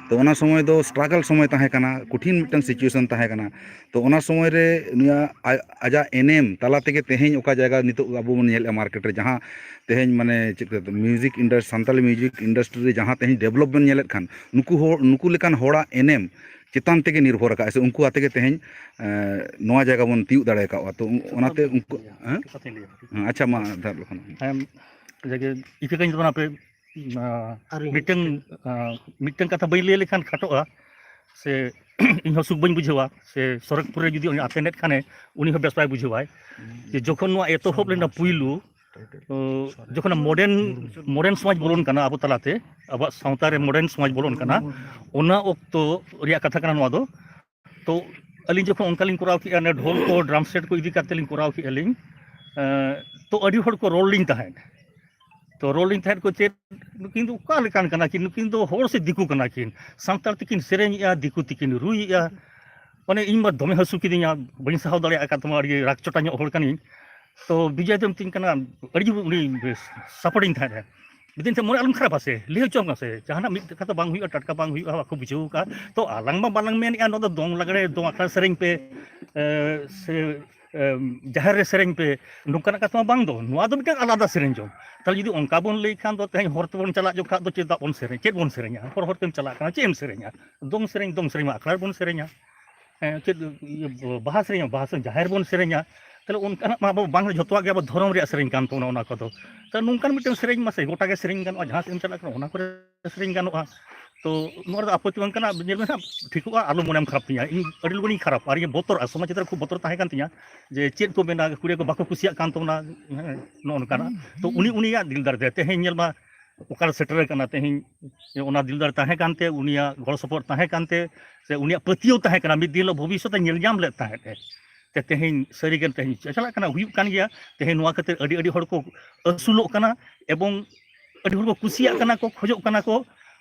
ᱛᱚ, ᱚᱱᱟ ᱥᱚᱢᱚᱭ ᱫᱚ ᱥᱴᱨᱟᱜᱚᱞ ᱥᱚᱢᱚᱭ ᱛᱟᱦᱮᱸ ᱠᱟᱱᱟ, ᱠᱚᱴᱷᱤᱱ ᱢᱤᱫᱴᱟᱝ ᱥᱤᱪᱩᱭᱮᱥᱚᱱ ᱛᱟᱦᱮᱸ ᱠᱟᱱᱟ᱾ ᱛᱚ, ᱚᱱᱟ ᱥᱚᱢᱚᱭ ᱨᱮ ᱱᱩᱭᱟᱜ ᱟ-, ᱟᱡᱟᱜ ᱮᱱᱮᱢ ᱛᱟᱞᱟ ᱛᱮᱜᱮ ᱛᱮᱦᱮᱧ ᱚᱠᱟ ᱡᱟᱭᱜᱟ ᱱᱤᱛᱚᱜ ᱟᱵᱚ ᱵᱚᱱ ᱧᱮᱞᱮᱫᱼᱟ ᱢᱟᱨᱠᱮᱴ ᱨᱮ, ᱡᱟᱦᱟᱸ ᱛᱮᱦᱮᱧ, ᱢᱟᱱᱮ, ᱪᱮᱫ ᱠᱚ, music Indus-, Santali music industry ᱨᱮ ᱡᱟᱦᱟᱸ ᱛᱮᱦᱮᱧ ᱰᱮᱵᱷᱞᱚᱯᱢᱮᱱᱴ ᱧᱮᱞᱮᱫ ᱠᱷᱟᱱ, ᱱᱩᱠᱩ ᱦᱚᱲ, ᱱᱩᱠᱩ ᱞᱮᱠᱟᱱ ᱦᱚᱲᱟᱜ ᱮᱱᱮᱢ ᱪᱮᱛᱟᱱ ᱛᱮᱜᱮ ᱱᱤᱨᱵᱷᱚᱨ ᱟᱠᱟᱫᱼᱟ ᱥᱮ ᱩᱱᱠᱩ ᱟᱛᱮ ᱜᱮ ᱛᱮᱦᱮᱧ, ᱮ, ᱱᱚᱣᱟ ᱡᱟᱭᱜᱟ ᱵᱚᱱ ᱛᱤᱭᱳᱜ ᱫᱟᱲᱮ ᱟᱠᱟᱫᱼᱟ᱾ ᱛᱚ ᱩᱱ-, ᱚᱱᱟᱛᱮ ᱩᱱᱠᱩ, ᱦᱮᱸ? ᱠᱟᱛᱷᱟᱧ ᱞᱟᱹᱭᱟ᱾ ᱦᱮᱸ, ᱟᱪᱪᱷᱟ, ᱢᱟ ᱫᱷᱟᱨ ᱞᱮᱠᱷᱟᱱ᱾ ᱦᱮᱸ, ᱡᱟᱜᱮ ᱤᱠᱟᱹ ᱠᱟᱹᱧ ᱛᱟᱵᱚᱱᱟ ᱯᱮ, ᱟᱨ ᱢᱤᱫᱴᱟᱝ, ᱟᱸ, ᱢᱤᱫᱴᱟᱝ ᱠᱟᱛᱷᱟ ᱵᱟᱹᱧ ᱞᱟᱹᱭ ᱞᱮᱠᱷᱟᱱ ᱠᱷᱟᱴᱚᱜᱼᱟ, ᱥᱮ ᱤᱧ ᱦᱚᱸ ᱥᱩᱠ ᱵᱟᱹᱧ ᱵᱩᱡᱷᱟᱹᱣᱟ, ᱥᱮ ᱥᱚᱨᱚᱜᱽᱯᱩᱨ ᱨᱮ ᱡᱩᱫᱤ ᱩᱱᱤ ᱟᱛᱮᱱᱮᱫ ᱠᱷᱟᱱᱮ, ᱩᱱᱤ ᱦᱚᱸ ᱵᱮᱥ ᱵᱟᱭ ᱵᱩᱡᱷᱟᱹᱣᱟᱭ᱾ ᱡᱮ ᱡᱚᱠᱷᱚᱱ ᱱᱚᱣᱟ ᱮᱛᱚᱦᱚᱵ ᱞᱮᱱᱟ ᱯᱩᱭᱞᱩ, ᱚ, ᱡᱚᱠᱷᱚᱱ modern, modern ᱥᱚᱢᱟᱡᱽ ᱵᱚᱞᱚᱱ ᱠᱟᱱᱟ ᱟᱵᱚ ᱛᱟᱞᱟᱛᱮ, ᱟᱵᱚᱣᱟᱜ ᱥᱟᱶᱛᱟ ᱨᱮ modern ᱥᱚᱢᱟᱡᱽ ᱵᱚᱞᱚᱱ ᱠᱟᱱᱟ, ᱚᱱᱟ ᱚᱠᱛᱚ ᱨᱮᱭᱟᱜ ᱠᱟᱛᱷᱟ ᱠᱟᱱᱟ ᱱᱚᱣᱟ ᱫᱚ᱾ ᱛᱚ ᱟᱹᱞᱤᱧ ᱡᱚᱠᱷᱚᱱ ᱚᱱᱠᱟ ᱞᱤᱧ ᱠᱚᱨᱟᱣ ᱠᱮᱜᱼᱟ, ᱚᱱᱮ ᱰᱷᱳᱞ ᱠᱚ, drum set ᱠᱚ ᱤᱫᱤ ᱠᱟᱛᱮ ᱞᱤᱧ ᱠᱚᱨᱟᱣ ᱠᱮᱜᱼᱟ ᱞᱤᱧ, ᱮᱸ, ᱛᱚ ᱟᱹᱰᱤ ᱦᱚᱲ ᱠᱚ ᱨᱚᱲ ᱞᱤᱧ ᱛᱟᱦᱮᱸᱫ᱾ ᱛᱚ ᱨᱚᱲ ᱞᱤᱧ ᱛᱟᱦᱮᱸᱫ ᱠᱚ, "ᱪᱮᱫ ᱱᱩᱠᱤᱱ ᱫᱚ ᱚᱠᱟ ᱞᱮᱠᱟᱱ ᱠᱟᱱᱟ ᱠᱤᱱ? ᱱᱩᱠᱤᱱ ᱫᱚ ᱦᱚᱲ ᱥᱮ ᱫᱤᱠᱩ ᱠᱟᱱᱟ ᱠᱤᱱ? ᱥᱟᱱᱛᱟᱲ ᱛᱮᱠᱤᱱ ᱥᱮᱨᱮᱧᱮᱜᱼᱟ, ᱫᱤᱠᱩ ᱛᱮᱠᱤᱱ ᱨᱩᱭᱮᱜᱼᱟ?" ᱢᱟᱱᱮ ᱤᱧ ᱢᱟ ᱫᱚᱢᱮ ᱦᱟᱹᱥᱩ ᱠᱤᱫᱤᱧᱟ, ᱵᱟᱹᱧ ᱥᱟᱦᱟᱣ ᱫᱟᱲᱮᱭᱟᱜ ᱠᱟᱱ ᱛᱟᱢᱟ, ᱟᱹᱰᱤ ᱨᱟᱜᱽ ᱪᱚᱴᱟ ᱧᱚᱜ ᱦᱚᱲ ᱠᱟᱹᱱᱟᱹᱧ᱾ ᱛᱚ ᱵᱤᱡᱚᱭ ᱫᱚ ᱢᱤᱛᱟᱹᱧ ᱠᱟᱱᱟ, ᱟᱹᱰᱤ ᱡᱳᱨ ᱩᱱᱤ support ᱤᱧ ᱛᱟᱦᱮᱸᱫ᱾ ᱢᱤᱫ ᱫᱤᱱ ᱛᱮ ᱢᱚᱱᱮ ᱟᱞᱚᱢ ᱠᱷᱟᱨᱟᱯᱟ ᱥᱮ, ᱞᱟᱹᱭ ᱦᱚᱪᱚ ᱢᱮ ᱥᱮ, ᱡᱟᱦᱟᱱᱟᱜ ᱢᱤᱫ ᱠᱟᱛᱷᱟ ᱵᱟᱝ ᱦᱩᱭᱩᱜᱼᱟ, ᱴᱟᱴᱠᱟ ᱵᱟᱝ ᱦᱩᱭᱩᱜᱼᱟ, ᱵᱟᱠᱚ ᱵᱩᱡᱷᱟᱹᱣ ᱠᱟᱜᱼᱟ᱾ ᱛᱚ ᱟᱞᱟᱝ ᱢᱟ ᱵᱟᱞᱟᱝ ᱢᱮᱱᱮᱜᱼᱟ ᱱᱚᱣᱟ ᱫᱚ ᱫᱚᱝ ᱞᱟᱜᱽᱲᱮ, ᱫᱚᱝ ᱟᱠᱷᱲᱟ ᱥᱮᱨᱮᱧ ᱯᱮ, ᱮ, ᱥᱮ, ᱮ, ᱡᱟᱦᱮᱨ ᱨᱮ ᱥᱮᱨᱮᱧ ᱯᱮ, ᱱᱚᱝᱠᱟᱱᱟᱜ ᱠᱟᱛᱷᱟ ᱢᱟ ᱵᱟᱝ ᱫᱚ᱾ ᱱᱚᱣᱟ ᱫᱚ ᱢᱤᱫᱴᱟᱝ ᱟᱞᱟᱫᱟ ᱥᱮᱨᱮᱧ ᱡᱚᱝ᱾ ᱛᱟᱦᱞᱮ ᱡᱩᱫᱤ ᱚᱱᱠᱟ ᱵᱚᱱ ᱞᱟᱹᱭ ᱠᱷᱟᱱ ᱫᱚ, ᱛᱮᱦᱮᱧ ᱦᱚᱨ ᱛᱮᱵᱚᱱ ᱪᱟᱞᱟᱜ ᱡᱚᱠᱷᱟᱜ ᱫᱚ ᱪᱮᱫᱟᱜ ᱵᱚᱱ ᱥᱮᱨᱮᱧ, ᱪᱮᱫ ᱵᱚᱱ ᱥᱮᱨᱮᱧᱟ? ᱦᱚᱨ ᱦᱚᱨ ᱛᱮᱢ ᱪᱟᱞᱟᱜ ᱠᱟᱱᱟ, ᱪᱮᱫ ᱮᱢ ᱥᱮᱨᱮᱧᱟ? ᱫᱚᱝ ᱥᱮᱨᱮᱧ, ᱫᱚᱝ ᱥᱮᱨᱮᱧ ᱢᱟ ᱟᱠᱷᱲᱟ ᱨᱮᱵᱚᱱ ᱥᱮᱨᱮᱧᱟ᱾ ᱦᱮᱸ, ᱪᱮᱫ ᱤᱭᱟᱹ ᱵᱟᱦᱟ ᱥᱮᱨᱮᱧ, ᱵᱟᱦᱟ ᱥᱮᱨᱮᱧ ᱡᱟᱦᱮᱨ ᱵᱚᱱ ᱥᱮᱨᱮᱧᱟ᱾ ᱛᱟᱦᱞᱮ ᱚᱱᱠᱟᱱᱟᱜ ᱢᱟ ᱟᱵᱚ ᱵᱟᱝ, ᱡᱷᱚᱛᱚᱣᱟᱜ ᱜᱮ ᱟᱵᱚ ᱫᱷᱚᱨᱚᱢ ᱨᱮᱭᱟᱜ ᱥᱮᱨᱮᱧ ᱠᱟᱱ ᱛᱟᱵᱚᱱᱟ ᱚᱱᱟ ᱠᱚᱫᱚ᱾ ᱛᱟᱦᱞᱮ ᱱᱚᱝᱠᱟᱱ ᱢᱤᱫᱴᱟᱝ ᱥᱮᱨᱮᱧ ᱢᱟᱥᱮ ᱜᱚᱴᱟ ᱜᱮ ᱥᱮᱨᱮᱧ ᱜᱟᱱᱚᱜᱼᱟ, ᱡᱟᱦᱟᱸ ᱥᱮᱫ ᱮᱢ ᱪᱟᱞᱟᱜ ᱠᱟᱱᱟ ᱚᱱᱟ ᱠᱚᱨᱮ ᱥᱮᱨᱮᱧ ᱜᱟᱱᱚᱜᱼᱟ᱾ ᱛᱚ ᱱᱚᱣᱟ ᱨᱮᱫᱚ ᱟᱯᱚᱛᱛᱤ ᱵᱟᱝ ᱠᱟᱱᱟ, ᱧᱮᱞ ᱢᱮ ᱦᱟᱸᱜ, ᱴᱷᱤᱠᱚᱜᱼᱟ, ᱟᱞᱚ ᱢᱚᱱᱮᱢ ᱠᱷᱟᱨᱟᱯ ᱛᱤᱧᱟ, ᱤᱧ ᱟᱹᱰᱤ ᱞᱚᱜᱚᱱᱤᱧ ᱠᱷᱟᱨᱟᱯ, ᱟᱨ ᱤᱧ ᱵᱚᱛᱚᱨᱟ, ᱥᱚᱢᱟᱡᱽ ᱪᱮᱛᱟᱱ ᱨᱮ ᱠᱷᱩᱵ ᱵᱚᱛᱚᱨ ᱛᱟᱦᱮᱸ ᱠᱟᱱ ᱛᱤᱧᱟ, ᱡᱮ ᱪᱮᱫ ᱠᱚ ᱢᱮᱱᱟ, ᱠᱩᱲᱤ ᱠᱚ ᱵᱟᱠᱚ ᱠᱩᱥᱤᱭᱟᱜ ᱠᱟᱱ ᱛᱟᱵᱚᱱᱟ, ᱦᱮᱸ, ᱱᱚᱜᱼᱚ ᱱᱚᱝᱠᱟᱱᱟᱜ᱾ ᱛᱚ ᱩᱱᱤ, ᱩᱱᱤᱭᱟᱜ ᱫᱤᱞ ᱫᱟᱲᱮ ᱛᱮ ᱛᱮᱦᱮᱧ ᱧᱮᱞ ᱢᱟ, ᱚᱠᱟᱨᱮ ᱥᱮᱴᱮᱨ ᱟᱠᱟᱱᱟ ᱛᱮᱦᱮᱧ᱾ ᱚᱱᱟ ᱫᱤᱞ ᱫᱟᱲᱮ ᱛᱟᱦᱮᱸ ᱠᱟᱱᱛᱮ, ᱩᱱᱤᱭᱟᱜ ᱜᱚᱲᱚ ᱥᱚᱯᱚᱦᱚᱫ ᱛᱟᱦᱮᱸ ᱠᱟᱱᱛᱮ, ᱥᱮ ᱩᱱᱤᱭᱟᱜ ᱯᱟᱹᱛᱭᱟᱹᱣ ᱛᱟᱦᱮᱸ ᱠᱟᱱᱟ, ᱢᱤᱫ ᱫᱤᱱ ᱦᱤᱞᱳᱜ ᱵᱷᱚᱵᱤᱥᱥᱚᱛ ᱮ ᱧᱮᱞ ᱧᱟᱢ ᱞᱮᱫ ᱛᱟᱦᱮᱸᱫ ᱮ᱾ ᱛᱮ ᱛᱮᱦᱮᱧ ᱥᱟᱹᱨᱤᱜᱮ ᱛᱮᱦᱮᱧ ᱪᱟᱞᱟᱜ ᱠᱟᱱᱟ, ᱦᱩᱭᱩᱜ ᱠᱟᱱ ᱜᱮᱭᱟ᱾ ᱛᱮᱦᱮᱧ ᱱᱚᱣᱟ ᱠᱷᱟᱹᱛᱤᱨ ᱟᱹᱰᱤ, ᱟᱹᱰᱤ ᱦᱚᱲ ᱠᱚ ᱟᱹᱥᱩᱞᱚᱜ ᱠᱟᱱᱟ, ᱮᱵᱚᱝ ᱟᱹᱰᱤ ᱦᱚᱲ ᱠᱚ ᱠᱩᱥᱤᱭᱟᱜ ᱠᱟᱱᱟ ᱠᱚ, ᱠᱷᱚᱡᱚᱜ ᱠᱟᱱᱟ ᱠᱚ᱾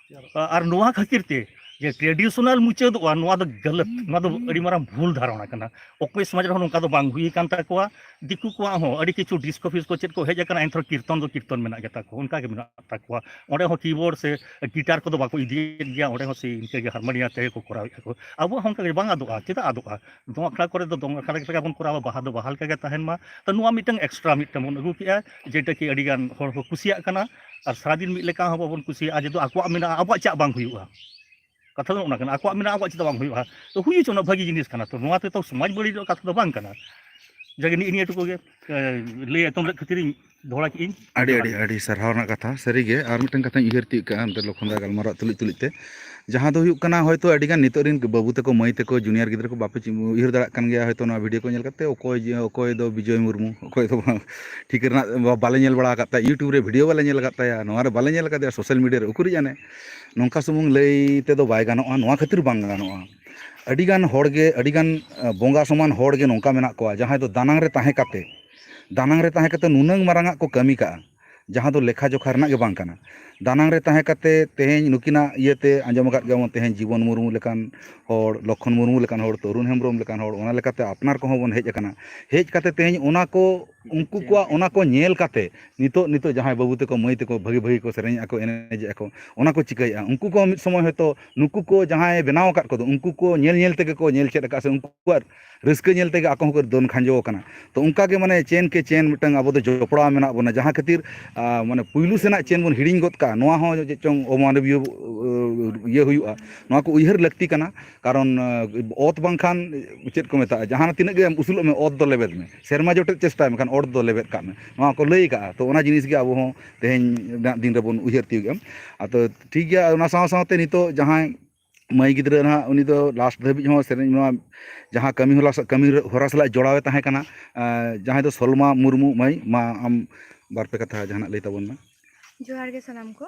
ᱟᱨ ᱱᱚᱣᱟ ᱠᱷᱟᱹᱛᱤᱨ ᱛᱮ ᱡᱮ traditional ᱢᱩᱪᱟᱹᱫᱚᱜᱼᱟ, ᱱᱚᱣᱟ ᱫᱚ ᱜᱟᱞᱟᱛ, ᱱᱚᱣᱟ ᱫᱚ ᱟᱹᱰᱤ ᱢᱟᱨᱟᱝ ᱵᱷᱩᱞ ᱫᱷᱟᱨᱚᱱᱟ ᱠᱟᱱᱟ᱾ ᱚᱠᱚᱭ ᱥᱚᱢᱟᱡᱽ ᱨᱮᱦᱚᱸ ᱱᱚᱝᱠᱟ ᱫᱚ ᱵᱟᱝ ᱦᱩᱭ ᱟᱠᱟᱱ ᱛᱟᱠᱚᱣᱟ᱾ ᱫᱤᱠᱩ ᱠᱚᱣᱟᱜ ᱦᱚᱸ ᱟᱹᱰᱤ ᱠᱤᱪᱷᱩ ᱰᱤᱥᱠᱳ ᱯᱷᱤᱥᱠᱳ ᱪᱮᱫ ᱠᱚ ᱦᱮᱡ ᱟᱠᱟᱱᱟ, ᱮᱱᱛᱮ ᱨᱮᱦᱚᱸ ᱠᱤᱨᱛᱚᱱ ᱫᱚ ᱠᱤᱨᱛᱚᱱ ᱢᱮᱱᱟᱜ ᱜᱮᱛᱟ ᱠᱚᱣᱟ, ᱚᱱᱠᱟ ᱜᱮ ᱢᱮᱱᱟᱜ ᱛᱟᱠᱚᱣᱟ᱾ ᱚᱸᱰᱮ ᱦᱚᱸ ᱠᱤᱵᱳᱨᱰ ᱥᱮ ᱜᱤᱴᱟᱨ ᱠᱚᱫᱚ ᱵᱟᱠᱚ ᱤᱫᱤᱭᱮᱫ ᱜᱮᱭᱟ, ᱚᱸᱰᱮ ᱦᱚᱸ ᱥᱮ ᱤᱱᱠᱟᱹ ᱜᱮ ᱦᱟᱨᱢᱳᱱᱤᱭᱟ ᱛᱮᱜᱮ ᱠᱚ ᱠᱚᱨᱟᱣᱮᱫᱼᱟ ᱠᱚ᱾ ᱟᱵᱚᱣᱟᱜ ᱦᱚᱸ ᱚᱱᱠᱟ ᱜᱮ ᱵᱟᱝ ᱟᱫᱚᱜᱼᱟ, ᱪᱮᱫᱟᱜ ᱟᱫᱚᱜᱼᱟ? ᱫᱚᱝ ᱟᱠᱷᱲᱟ ᱠᱚᱨᱮ ᱫᱚ ᱫᱚᱝ ᱟᱠᱷᱲᱟ ᱞᱮᱠᱟ ᱜᱮᱵᱚᱱ ᱠᱚᱨᱟᱣᱟ, ᱵᱟᱦᱟ ᱫᱚ ᱵᱟᱦᱟ ᱞᱮᱠᱟ ᱜᱮ ᱛᱟᱦᱮᱱ ᱢᱟ᱾ ᱛᱚ ᱱᱚᱣᱟ ᱢᱤᱫᱴᱟᱝ ᱮᱠᱥᱴᱨᱟ ᱢᱤᱫᱴᱟᱝ ᱵᱚᱱ ᱟᱹᱜᱩ ᱠᱮᱜᱼᱟ, ᱡᱮᱴᱟ ᱠᱤ ᱟᱹᱰᱤ ᱜᱟᱱ ᱦᱚᱲ ᱠᱚ ᱠᱩᱥᱤᱭᱟᱜ ᱠᱟᱱᱟ᱾ ᱟᱨ ᱥᱟᱨᱟᱫᱤᱱ ᱢᱤᱫ ᱞᱮᱠᱟ ᱦᱚᱸ ᱵᱟᱵᱚᱱ ᱠᱩᱥᱤᱭᱟᱜᱼᱟ, ᱡᱮᱦᱮᱛᱩ ᱟᱠᱚᱣᱟᱜ ᱢᱮᱱᱟᱜᱼᱟ, ᱟᱵᱚᱣᱟᱜ ᱪᱟᱜ ᱵᱟᱝ ᱦᱩᱭᱩᱜᱼᱟ᱾ ᱠᱟᱛᱷᱟ ᱫᱚ ᱚᱱᱟ ᱠᱟᱱᱟ, ᱟᱠᱚᱣᱟᱜ ᱢᱮᱱᱟᱜᱼᱟ, ᱟᱠᱚᱣᱟᱜ ᱪᱮᱫᱟᱜ ᱵᱟᱝ ᱦᱩᱭᱩᱜᱼᱟ? ᱛᱚ ᱦᱩᱭ ᱦᱚᱪᱚ, ᱚᱱᱟ ᱵᱷᱟᱹᱜᱤ ᱡᱤᱱᱤᱥ ᱠᱟᱱᱟ᱾ ᱛᱚ ᱱᱚᱣᱟ ᱛᱮᱫᱚ ᱥᱚᱢᱟᱡᱽ ᱵᱟᱹᱲᱤᱡᱚᱜ ᱠᱟᱛᱷᱟ ᱫᱚ ᱵᱟᱝ ᱠᱟᱱᱟ᱾ ᱡᱟᱜᱮ ᱱᱤᱜ ᱱᱤᱭᱟᱹ ᱴᱩᱠᱩ ᱜᱮ, ᱮ, ᱞᱟᱹᱭ ᱮᱛᱚᱢ ᱞᱮᱫ ᱠᱷᱟᱹᱛᱤᱨ ᱤᱧ ᱫᱚᱦᱲᱟ ᱠᱮᱫ ᱤᱧ᱾ ᱟᱹᱰᱤ, ᱟᱹᱰᱤ, ᱟᱹᱰᱤ ᱥᱟᱨᱦᱟᱣ ᱨᱮᱱᱟᱜ ᱠᱟᱛᱷᱟ᱾ ᱥᱟᱹᱨᱤᱜᱮ ᱟᱨ ᱢᱤᱫᱴᱟᱝ ᱠᱟᱛᱷᱟᱧ ᱩᱭᱦᱟᱹᱨ ᱛᱤᱭᱳᱜ ᱠᱟᱜᱼᱟ, ᱱᱚᱛᱮ ᱞᱚᱠᱷᱚᱱ ᱫᱟ ᱜᱟᱞᱢᱟᱨᱟᱣ ᱛᱩᱞᱩᱡ ᱛᱩᱞᱩᱡ ᱛᱮ, ᱡᱟᱦᱟᱸ ᱫᱚ ᱦᱩᱭᱩᱜ ᱠᱟᱱᱟ, ᱦᱚᱭᱛᱳ ᱟᱹᱰᱤᱜᱟᱱ ᱱᱤᱛᱚᱜ ᱨᱮᱱ ᱵᱟᱹᱵᱩ ᱛᱟᱠᱚ, ᱢᱟᱹᱭ ᱛᱟᱠᱚ, junior ᱜᱤᱫᱽᱨᱟᱹ ᱠᱚ ᱵᱟᱯᱮ ᱪᱤ-, ᱩᱭᱦᱟᱹᱨ ᱫᱟᱲᱮᱭᱟᱜ ᱠᱟᱱ ᱜᱮᱭᱟ, ᱦᱚᱭᱛᱳ ᱱᱚᱣᱟ video ᱠᱚ ᱧᱮᱞ ᱠᱟᱛᱮ, ᱚᱠᱚᱭ ᱡᱮ, ᱚᱠᱚᱭ ᱫᱚ ᱵᱤᱡᱚᱭ ᱢᱩᱨᱢᱩ, ᱚᱠᱚᱭ ᱫᱚ ᱵᱟᱝ, ᱴᱷᱤᱠ ᱨᱮᱱᱟᱜ ᱵᱟ-, ᱵᱟᱞᱮ ᱧᱮᱞ ᱵᱟᱲᱟ ᱟᱠᱟᱫ ᱛᱟᱭᱟ, YouTube ᱨᱮ video ᱵᱟᱞᱮ ᱧᱮᱞ ᱟᱠᱟᱫ ᱛᱟᱭᱟ, ᱱᱚᱣᱟ ᱨᱮ ᱵᱟᱞᱮ ᱧᱮᱞ ᱟᱠᱟᱫᱮᱭᱟ, social media ᱨᱮ ᱩᱠᱩᱨᱤᱡ ᱟᱱᱮ, ᱱᱚᱝᱠᱟ ᱥᱩᱢᱩᱝ ᱞᱟᱹᱭ ᱛᱮᱫᱚ ᱵᱟᱭ ᱜᱟᱱᱚᱜᱼᱟ, ᱱᱚᱣᱟ ᱠᱷᱟᱹᱛᱤᱨ ᱵᱟᱝ ᱜᱟᱱᱚᱜᱼᱟ᱾ ᱟᱹᱰᱤᱜᱟᱱ ᱦᱚᱲ ᱜᱮ, ᱟᱹᱰᱤᱜᱟᱱ, ᱮ, ᱵᱚᱸᱜᱟ ᱥᱚᱢᱟᱱ ᱦᱚᱲ ᱜᱮ ᱱᱚᱝᱠᱟ ᱢᱮᱱᱟᱜ ᱠᱚᱣᱟ, ᱡᱟᱦᱟᱸᱭ ᱫᱚ ᱫᱟᱱᱟᱝ ᱨᱮ ᱛᱟᱦᱮᱸ ᱠᱟᱛᱮ, ᱫᱟᱱᱟᱝ ᱨᱮ ᱛᱟᱦᱮᱸ ᱠᱟᱛᱮ ᱱᱩᱱᱟᱹᱝ ᱢᱟᱨᱟᱝ ᱟᱜ ᱠᱚ ᱠᱟᱹᱢᱤ ᱠᱟᱜᱼᱟ, ᱡᱟᱦᱟᱸ ᱫᱚ ᱞᱮᱠᱷᱟ ᱡᱚᱠᱷᱟ ᱨᱮᱱᱟᱜ ᱜᱮ ᱵᱟᱝ ᱠᱟᱱᱟ᱾ ᱫᱟᱱᱟᱝ ᱨᱮ ᱛᱟᱦᱮᱸ ᱠᱟᱛᱮ ᱛᱮᱦᱮᱧ ᱱᱩᱠᱤᱱᱟᱜ ᱤᱭᱟᱹᱛᱮ ᱟᱸᱡᱚᱢ ᱟᱠᱟᱫ ᱜᱮᱭᱟᱵᱚᱱ, ᱛᱮᱦᱮᱧ ᱡᱤᱵᱚᱱ ᱢᱩᱨᱢᱩ ᱞᱮᱠᱟᱱ ᱦᱚᱲ, ᱞᱚᱠᱠᱷᱚᱱ ᱢᱩᱨᱢᱩ ᱞᱮᱠᱟᱱ ᱦᱚᱲ, ᱛᱚᱨᱩᱱ ᱦᱮᱢᱵᱨᱚᱢ ᱞᱮᱠᱟᱱ ᱦᱚᱲ, ᱚᱱᱟ ᱞᱮᱠᱟᱛᱮ ᱟᱯᱱᱟᱨ ᱠᱚᱦᱚᱸ ᱵᱚᱱ ᱦᱮᱡ ᱟᱠᱟᱱᱟ᱾ ᱦᱮᱡ ᱠᱟᱛᱮ ᱛᱮᱦᱮᱧ ᱚᱱᱟ ᱠᱚ, ᱩᱱᱠᱩ ᱠᱚᱣᱟᱜ ᱚᱱᱟ ᱠᱚ ᱧᱮᱞ ᱠᱟᱛᱮ ᱱᱤᱛᱚᱜ, ᱱᱤᱛᱚᱜ ᱡᱟᱦᱟᱸᱭ ᱵᱟᱹᱵᱩ ᱛᱟᱠᱚ, ᱢᱟᱹᱭ ᱛᱟᱠᱚ ᱵᱷᱟᱹᱜᱤ ᱵᱷᱟᱹᱜᱤ ᱠᱚ ᱥᱮᱨᱮᱧᱮᱫᱼᱟ ᱠᱚ, ᱮᱱᱮᱡᱮᱫᱼᱟ ᱠᱚ, ᱚᱱᱟ ᱠᱚ ᱪᱤᱠᱟᱹᱭᱮᱫᱼᱟ, ᱩᱱᱠᱩ ᱠᱚᱦᱚᱸ ᱢᱤᱫ ᱥᱚᱢᱚᱭ ᱦᱚᱭᱛᱳ ᱱᱩᱠᱩ ᱠᱚ ᱡᱟᱦᱟᱸᱭ ᱵᱮᱱᱟᱣ ᱟᱠᱟᱫ ᱠᱚᱫᱚ, ᱩᱱᱠᱩ ᱠᱚ ᱧᱮᱞ ᱧᱮᱞ ᱛᱮᱜᱮ ᱠᱚ ᱧᱮᱞ ᱪᱮᱫ ᱟᱠᱟᱫ ᱥᱮ ᱩᱱᱠᱩᱣᱟᱜ ᱨᱟᱹᱥᱠᱟᱹ ᱧᱮᱞ ᱛᱮᱜᱮ ᱟᱠᱚ ᱦᱚᱸᱠᱚ ᱫᱚᱱ ᱠᱷᱟᱸᱡᱚ ᱟᱠᱟᱱᱟ᱾ ᱛᱚ ᱚᱱᱠᱟ ᱜᱮ ᱢᱟᱱᱮ chain ᱠᱮ chain ᱢᱤᱫᱴᱟᱝ ᱟᱵᱚ ᱫᱚ ᱡᱚᱯᱲᱟᱣ ᱢᱮᱱᱟᱜ ᱵᱚᱱᱟ, ᱡᱟᱦᱟᱸ ᱠᱷᱟᱹᱛᱤᱨ, ᱟ, ᱢᱟᱱᱮ ᱯᱩᱭᱞᱩ ᱥᱮᱱᱟᱜ chain ᱵᱚᱱ ᱦᱤᱲᱤᱧ ᱜᱚᱫ ᱠᱟᱜᱼᱟ, ᱱᱚᱣᱟ ᱦᱚᱸ ᱪᱮᱫ ᱪᱚᱝ ᱚᱢᱟᱱᱚᱵᱤᱭᱚ, ᱟ, ᱤᱭᱟᱹ ᱦᱩᱭᱩᱜᱼᱟ᱾ ᱱᱚᱣᱟ ᱠᱚ ᱩᱭᱦᱟᱹᱨ ᱞᱟᱹᱠᱛᱤ ᱠᱟᱱᱟ, ᱠᱟᱨᱚᱱ, ᱟ, ᱚᱛ ᱵᱟᱝᱠᱷᱟᱱ ᱪᱮᱫ ᱠᱚ ᱢᱮᱛᱟᱜᱼᱟ, ᱡᱟᱦᱟᱸ ᱛᱤᱱᱟᱹᱜ ᱜᱮ ᱩᱥᱩᱞᱚᱜ ᱢᱮ, ᱚᱛ ᱫᱚ ᱞᱮᱵᱮᱫ ᱢᱮ, ᱥᱮᱨᱢᱟ ᱡᱚᱴᱮᱫ ᱪᱮᱥᱴᱟᱭ ᱢᱮ, ᱢᱮᱱᱠᱷᱟᱱ ᱚᱛ ᱫᱚ ᱞᱮᱵᱮᱫ ᱠᱟᱜ ᱢᱮ, ᱱᱚᱣᱟ ᱠᱚ ᱞᱟᱹᱭ ᱠᱟᱜᱼᱟ᱾ ᱛᱚ ᱚᱱᱟ ᱡᱤᱱᱤᱥ ᱜᱮ ᱟᱵᱚ ᱦᱚᱸ ᱛᱮᱦᱮᱧ ᱨᱮᱱᱟᱜ ᱫᱤᱱ ᱨᱮᱵᱚᱱ ᱩᱭᱦᱟᱹᱨ ᱛᱤᱭᱳᱜᱮᱜᱼᱟ᱾ ᱟᱫᱚ ᱴᱷᱤᱠ ᱜᱮᱭᱟ, ᱚᱱᱟ ᱥᱟᱶ ᱥᱟᱶᱛᱮ ᱱᱤᱛᱚᱜ ᱡᱟᱦᱟᱸᱭ ᱢᱟᱹᱭ ᱜᱤᱫᱽᱨᱟᱹ ᱱᱟᱦᱟᱜ, ᱩᱱᱤ ᱫᱚ last ᱫᱷᱟᱹᱵᱤᱡ ᱦᱚᱸ ᱥᱮᱨᱮᱧ, ᱱᱚᱣᱟ ᱡᱟᱦᱟᱸ ᱠᱟᱹᱢᱤ ᱦᱚᱨᱟ ᱥᱟ-, ᱠᱟᱹᱢᱤ ᱦᱚᱨᱟ ᱥᱟᱞᱟᱜ ᱡᱚᱲᱟᱣ ᱮ ᱛᱟᱦᱮᱸ ᱠᱟᱱᱟ, ᱮᱸ, ᱡᱟᱦᱟᱸᱭ ᱫᱚ ᱥᱚᱞᱢᱟ ᱢᱩᱨᱢᱩ᱾ ᱢᱟᱹᱭ, ᱢᱟ ᱟᱢ ᱵᱟᱨ ᱯᱮ ᱠᱟᱛᱷᱟ ᱡᱟᱦᱟᱱᱟᱜ ᱞᱟᱹᱭ ᱛᱟᱵᱚᱱ ᱢᱮ᱾ ᱡᱚᱦᱟᱨ ᱜᱮ ᱥᱟᱱᱟᱢ ᱠᱚ᱾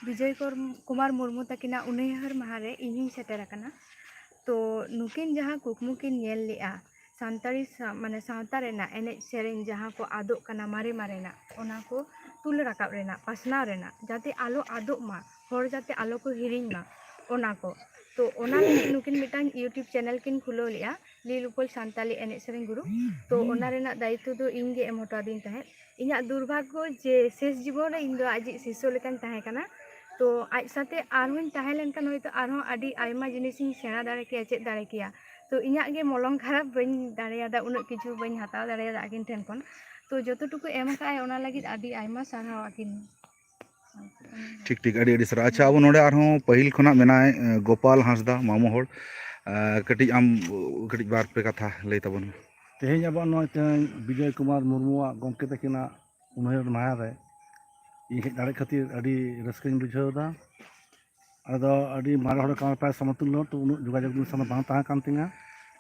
ᱵᱤᱡᱚᱭ ᱠᱚᱨ-, ᱠᱩᱢᱟᱨ ᱢᱩᱨᱢᱩ ᱛᱟᱹᱠᱤᱱᱟᱜ ᱩᱱᱩᱭᱦᱟᱹᱨ ᱢᱟᱦᱟ ᱨᱮ ᱤᱧ ᱦᱚᱸᱧ ᱥᱮᱴᱮᱨ ᱟᱠᱟᱱᱟ᱾ ᱛᱚ ᱱᱩᱠᱤᱱ ᱡᱟᱦᱟᱸ ᱠᱩᱠᱢᱩ ᱠᱤᱱ ᱧᱮᱞ ᱞᱮᱜᱼᱟ, ᱥᱟᱱᱛᱟᱲᱤ ᱥᱟ-, ᱢᱟᱱᱮ ᱥᱟᱶᱛᱟ ᱨᱮᱱᱟᱜ ᱮᱱᱮᱡ ᱥᱮᱨᱮᱧ ᱡᱟᱦᱟᱸ ᱠᱚ ᱟᱫᱚᱜ ᱠᱟᱱᱟ ᱢᱟᱨᱮ ᱢᱟᱨᱮᱱᱟᱜ, ᱚᱱᱟ ᱠᱚ ᱛᱩᱞ ᱨᱟᱠᱟᱵ ᱨᱮᱱᱟᱜ, ᱯᱟᱥᱱᱟᱣ ᱨᱮᱱᱟᱜ, ᱡᱟᱛᱮ ᱟᱞᱚ ᱟᱫᱚᱜ ᱢᱟ, ᱦᱚᱲ ᱡᱟᱛᱮ ᱟᱞᱚ ᱠᱚ ᱦᱤᱲᱤᱧ ᱢᱟ, ᱚᱱᱟ ᱠᱚ᱾ ᱛᱚ ᱚᱱᱟ ᱞᱟᱹᱜᱤᱫ ᱱᱩᱠᱤᱱ ᱢᱤᱫᱴᱟᱝ YouTube channel ᱠᱤᱱ ᱠᱷᱩᱞᱟᱹᱣ ᱞᱮᱜᱼᱟ, ᱞᱤᱞ ᱩᱯᱟᱹᱞ ᱥᱟᱱᱛᱟᱞᱤ ᱮᱱᱮᱡ ᱥᱮᱨᱮᱧ ᱜᱩᱨᱩ᱾ ᱛᱚ ᱚᱱᱟ ᱨᱮᱱᱟᱜ ᱫᱟᱭᱤᱛᱛᱚ ᱫᱚ ᱤᱧ ᱜᱮ ᱮᱢ ᱦᱚᱴᱚ ᱟᱹᱫᱤᱧ ᱛᱟᱦᱮᱸᱫ᱾ ᱤᱧᱟᱹᱜ ᱫᱩᱨᱵᱷᱟᱜᱽᱜᱚ ᱡᱮ ᱥᱮᱥ ᱡᱤᱵᱚᱱ ᱨᱮ ᱤᱧ ᱫᱚ ᱟᱡᱤᱡ ᱥᱤᱥᱥᱚ ᱞᱮᱠᱟᱧ ᱛᱟᱦᱮᱸ ᱠᱟᱱᱟ᱾ ᱛᱚ ᱟᱡ ᱥᱟᱛᱮ ᱟᱨᱦᱚᱸᱧ ᱛᱟᱦᱮᱸ ᱞᱮᱱᱠᱷᱟᱱ ᱦᱚᱭᱛᱳ ᱟᱨᱦᱚᱸ ᱟᱹᱰᱤ ᱟᱭᱢᱟ ᱡᱤᱱᱤᱥᱤᱧ ᱥᱮᱬᱟ ᱫᱟᱲᱮ ᱠᱮᱭᱟ, ᱪᱮᱫ ᱫᱟᱲᱮ ᱠᱮᱭᱟ᱾ ᱛᱚ ᱤᱧᱟᱹᱜ ᱜᱮ ᱢᱚᱞᱚᱝ ᱠᱷᱟᱨᱟᱯ, ᱵᱟᱹᱧ ᱫᱟᱲᱮᱭᱟᱫᱟ, ᱩᱱᱟᱹᱜ ᱠᱤᱪᱷᱩ ᱵᱟᱹᱧ ᱦᱟᱛᱟᱣ ᱫᱟᱲᱮᱭᱟᱫᱟ ᱟᱹᱠᱤᱱ ᱴᱷᱮᱱ ᱠᱷᱚᱱ᱾ ᱛᱚ ᱡᱚᱛᱚ ᱴᱩᱠᱩ ᱮᱢ ᱟᱠᱟᱫ ᱟᱭ, ᱚᱱᱟ ᱞᱟᱹᱜᱤᱫ ᱟᱹᱰᱤ ᱟᱭᱢᱟ ᱥᱟᱨᱦᱟᱣ ᱟᱹᱠᱤᱱ᱾ ᱴᱷᱤᱠ ᱴᱷᱤᱠ, ᱟᱹᱰᱤ ᱟᱹᱰᱤ ᱥᱟᱨᱦᱟᱣ᱾ ᱟᱪᱪᱷᱟ, ᱟᱵᱚ ᱱᱚᱰᱮ ᱟᱨᱦᱚᱸ ᱯᱟᱹᱦᱤᱞ ᱠᱷᱚᱱᱟᱜ ᱢᱮᱱᱟᱭ, ᱮ, ᱜᱳᱯᱟᱞ ᱦᱟᱸᱥᱫᱟ, ᱢᱟᱢᱚ ᱦᱚᱲ᱾ ᱮ, ᱠᱟᱹᱴᱤᱡ ᱟᱢ, ᱠᱟᱹᱴᱤᱡ ᱵᱟᱨ ᱯᱮ ᱠᱟᱛᱷᱟ ᱞᱟᱹᱭ ᱛᱟᱵᱚᱱ ᱢᱮ᱾ ᱛᱮᱦᱮᱧ ᱟᱵᱚᱣᱟᱜ ᱱᱚᱜᱼᱚᱭ ᱛᱮᱦᱮᱧ ᱵᱤᱡᱚᱭ ᱠᱩᱢᱟᱨ ᱢᱩᱨᱢᱩᱣᱟᱜ ᱜᱚᱢᱠᱮ ᱛᱟᱹᱠᱤᱱᱟᱜ ᱩᱱᱩᱭᱦᱟᱹᱨ ᱢᱟᱦᱟ ᱨᱮ ᱤᱧ ᱦᱮᱡ ᱫᱟᱲᱮ ᱠᱷᱟᱹᱛᱤᱨ ᱟᱹᱰᱤ ᱨᱟᱹᱥᱠᱟᱹᱧ ᱵᱩᱡᱷᱟᱹᱣ ᱮᱫᱟ᱾ ᱟᱞᱮ ᱫᱚ ᱟᱹᱰᱤ ᱢᱟᱨᱮ ᱦᱚᱲ ᱠᱟᱱ, ᱯᱨᱟᱭ ᱥᱚᱢᱚᱛᱩᱞᱞᱚ, ᱛᱚ ᱩᱱᱟᱹᱜ ᱡᱳᱜᱟᱡᱳᱜᱽ ᱫᱚ ᱥᱟᱶ ᱵᱟᱝ ᱛᱟᱦᱮᱸ ᱠᱟᱱ ᱛᱤᱧᱟᱹ᱾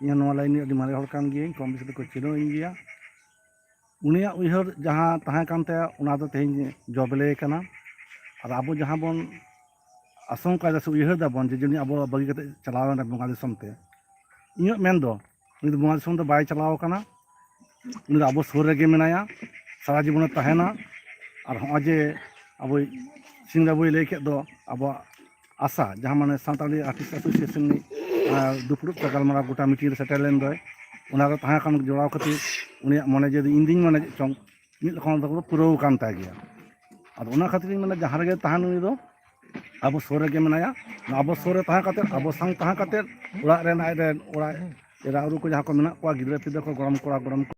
ᱤᱧ ᱦᱚᱸ ᱱᱚᱣᱟ ᱞᱟᱭᱤᱱ ᱨᱮ ᱟᱹᱰᱤ ᱢᱟᱨᱮ ᱦᱚᱲ ᱠᱟᱱ ᱜᱤᱭᱟᱹᱧ, ᱠᱚᱢ ᱵᱮᱥᱤ ᱫᱚᱠᱚ ᱪᱤᱱᱦᱟᱹᱣ ᱤᱧ ᱜᱮᱭᱟ᱾ ᱩᱱᱤᱭᱟᱜ ᱩᱭᱦᱟᱹᱨ ᱡᱟᱦᱟᱸ ᱛᱟᱦᱮᱸ ᱠᱟᱱ ᱛᱟᱭᱟ, ᱚᱱᱟ ᱫᱚ ᱛᱮᱦᱮᱧ ᱡᱚ ᱵᱮᱞᱮ ᱠᱟᱱᱟ᱾ ᱟᱨ ᱟᱵᱚ ᱡᱟᱦᱟᱸ ᱵᱚᱱ ᱟᱥᱚᱝᱠᱟᱭᱮᱫᱟ ᱥᱮ ᱩᱭᱦᱟᱹᱨ ᱫᱟᱵᱚᱱ ᱡᱮ ᱡᱟᱹᱱᱤᱡ ᱟᱵᱚ ᱵᱟᱹᱜᱤ ᱠᱟᱛᱮ ᱪᱟᱞᱟᱣ ᱮᱱᱟ ᱵᱚᱸᱜᱟ ᱫᱤᱥᱚᱢ ᱛᱮ, ᱤᱧᱟᱹᱜ ᱢᱮᱱ ᱫᱚ ᱩᱱᱤ ᱫᱚ ᱵᱚᱸᱜᱟ ᱫᱤᱥᱚᱢ ᱫᱚ ᱵᱟᱭ ᱪᱟᱞᱟᱣ ᱟᱠᱟᱱᱟ᱾ ᱩᱱᱤ ᱫᱚ ᱟᱵᱚ ᱥᱩᱨ ᱨᱮᱜᱮ ᱢᱮᱱᱟᱭᱟ, ᱥᱟᱨᱟ ᱡᱤᱵᱚᱱᱮ ᱛᱟᱦᱮᱱᱟ᱾ ᱟᱨ ᱦᱚᱸᱜᱼᱚᱭ ᱡᱮ ᱟᱵᱚᱭ ᱥᱤᱝ ᱵᱟᱹᱵᱩᱭ ᱞᱟᱹᱭ ᱠᱮᱫ ᱫᱚ ᱟᱵᱚᱣᱟᱜ ᱟᱥᱟ, ᱡᱟᱦᱟᱸ ᱢᱟᱱᱮ ᱥᱟᱱᱛᱟᱲᱤ ᱟᱨᱴᱤᱥᱴ ᱮᱥᱳᱥᱤᱭᱮᱥᱚᱱ ᱨᱤᱱᱤᱡ, ᱟᱨ, ᱫᱩᱯᱲᱩᱵ ᱥᱮ ᱜᱟᱞᱢᱟᱨᱟᱣ ᱜᱚᱴᱟ ᱢᱤᱴᱤᱝ ᱨᱮ ᱥᱮᱴᱮᱨ ᱞᱮᱱ ᱫᱚᱭ, ᱚᱱᱟ ᱨᱮ ᱛᱟᱦᱮᱸ ᱠᱟᱱ ᱡᱚᱲᱟᱣ ᱠᱷᱟᱹᱛᱤᱨ ᱩᱱᱤᱭᱟᱜ ᱢᱚᱱᱮ ᱡᱤᱣᱤ ᱫᱚ ᱤᱧ ᱫᱩᱧ ᱢᱚᱱᱮ ᱪᱮᱫ ᱪᱚᱝ ᱢᱤᱫ ᱨᱚᱠᱚᱢ ᱫᱚ ᱯᱩᱨᱟᱹᱣ ᱟᱠᱟᱱ ᱛᱟᱭ ᱜᱮᱭᱟ᱾ ᱟᱫᱚ ᱚᱱᱟ ᱠᱷᱟᱹᱛᱤᱨ ᱤᱧ ᱢᱮᱱᱟ ᱡᱟᱦᱟᱸ ᱨᱮᱜᱮ ᱛᱟᱦᱮᱱ ᱩᱱᱤ ᱫᱚ ᱟᱵᱚ ᱥᱩᱨ ᱨᱮᱜᱮ ᱢᱮᱱᱟᱭᱟ᱾ ᱟᱵᱚ ᱥᱩᱨ ᱨᱮ ᱛᱟᱦᱮᱸ ᱠᱟᱛᱮᱫ, ᱟᱵᱚ ᱥᱟᱶ ᱛᱟᱦᱮᱸ ᱠᱟᱛᱮᱫ, ᱚᱲᱟᱜ ᱨᱮᱱ ᱟᱡ ᱨᱮᱱ ᱚᱲᱟᱜ ᱮᱨᱟ ᱩᱨᱩ ᱠᱚ ᱡᱟᱦᱟᱸ ᱠᱚ ᱢᱮᱱᱟᱜ ᱠᱚᱣᱟ, ᱜᱤᱫᱽᱨᱟᱹ ᱯᱤᱫᱽᱨᱟᱹ ᱠᱚ, ᱜᱚᱲᱚᱢ ᱠᱚᱲᱟ ᱜᱚᱲᱚᱢ ᱠᱚ,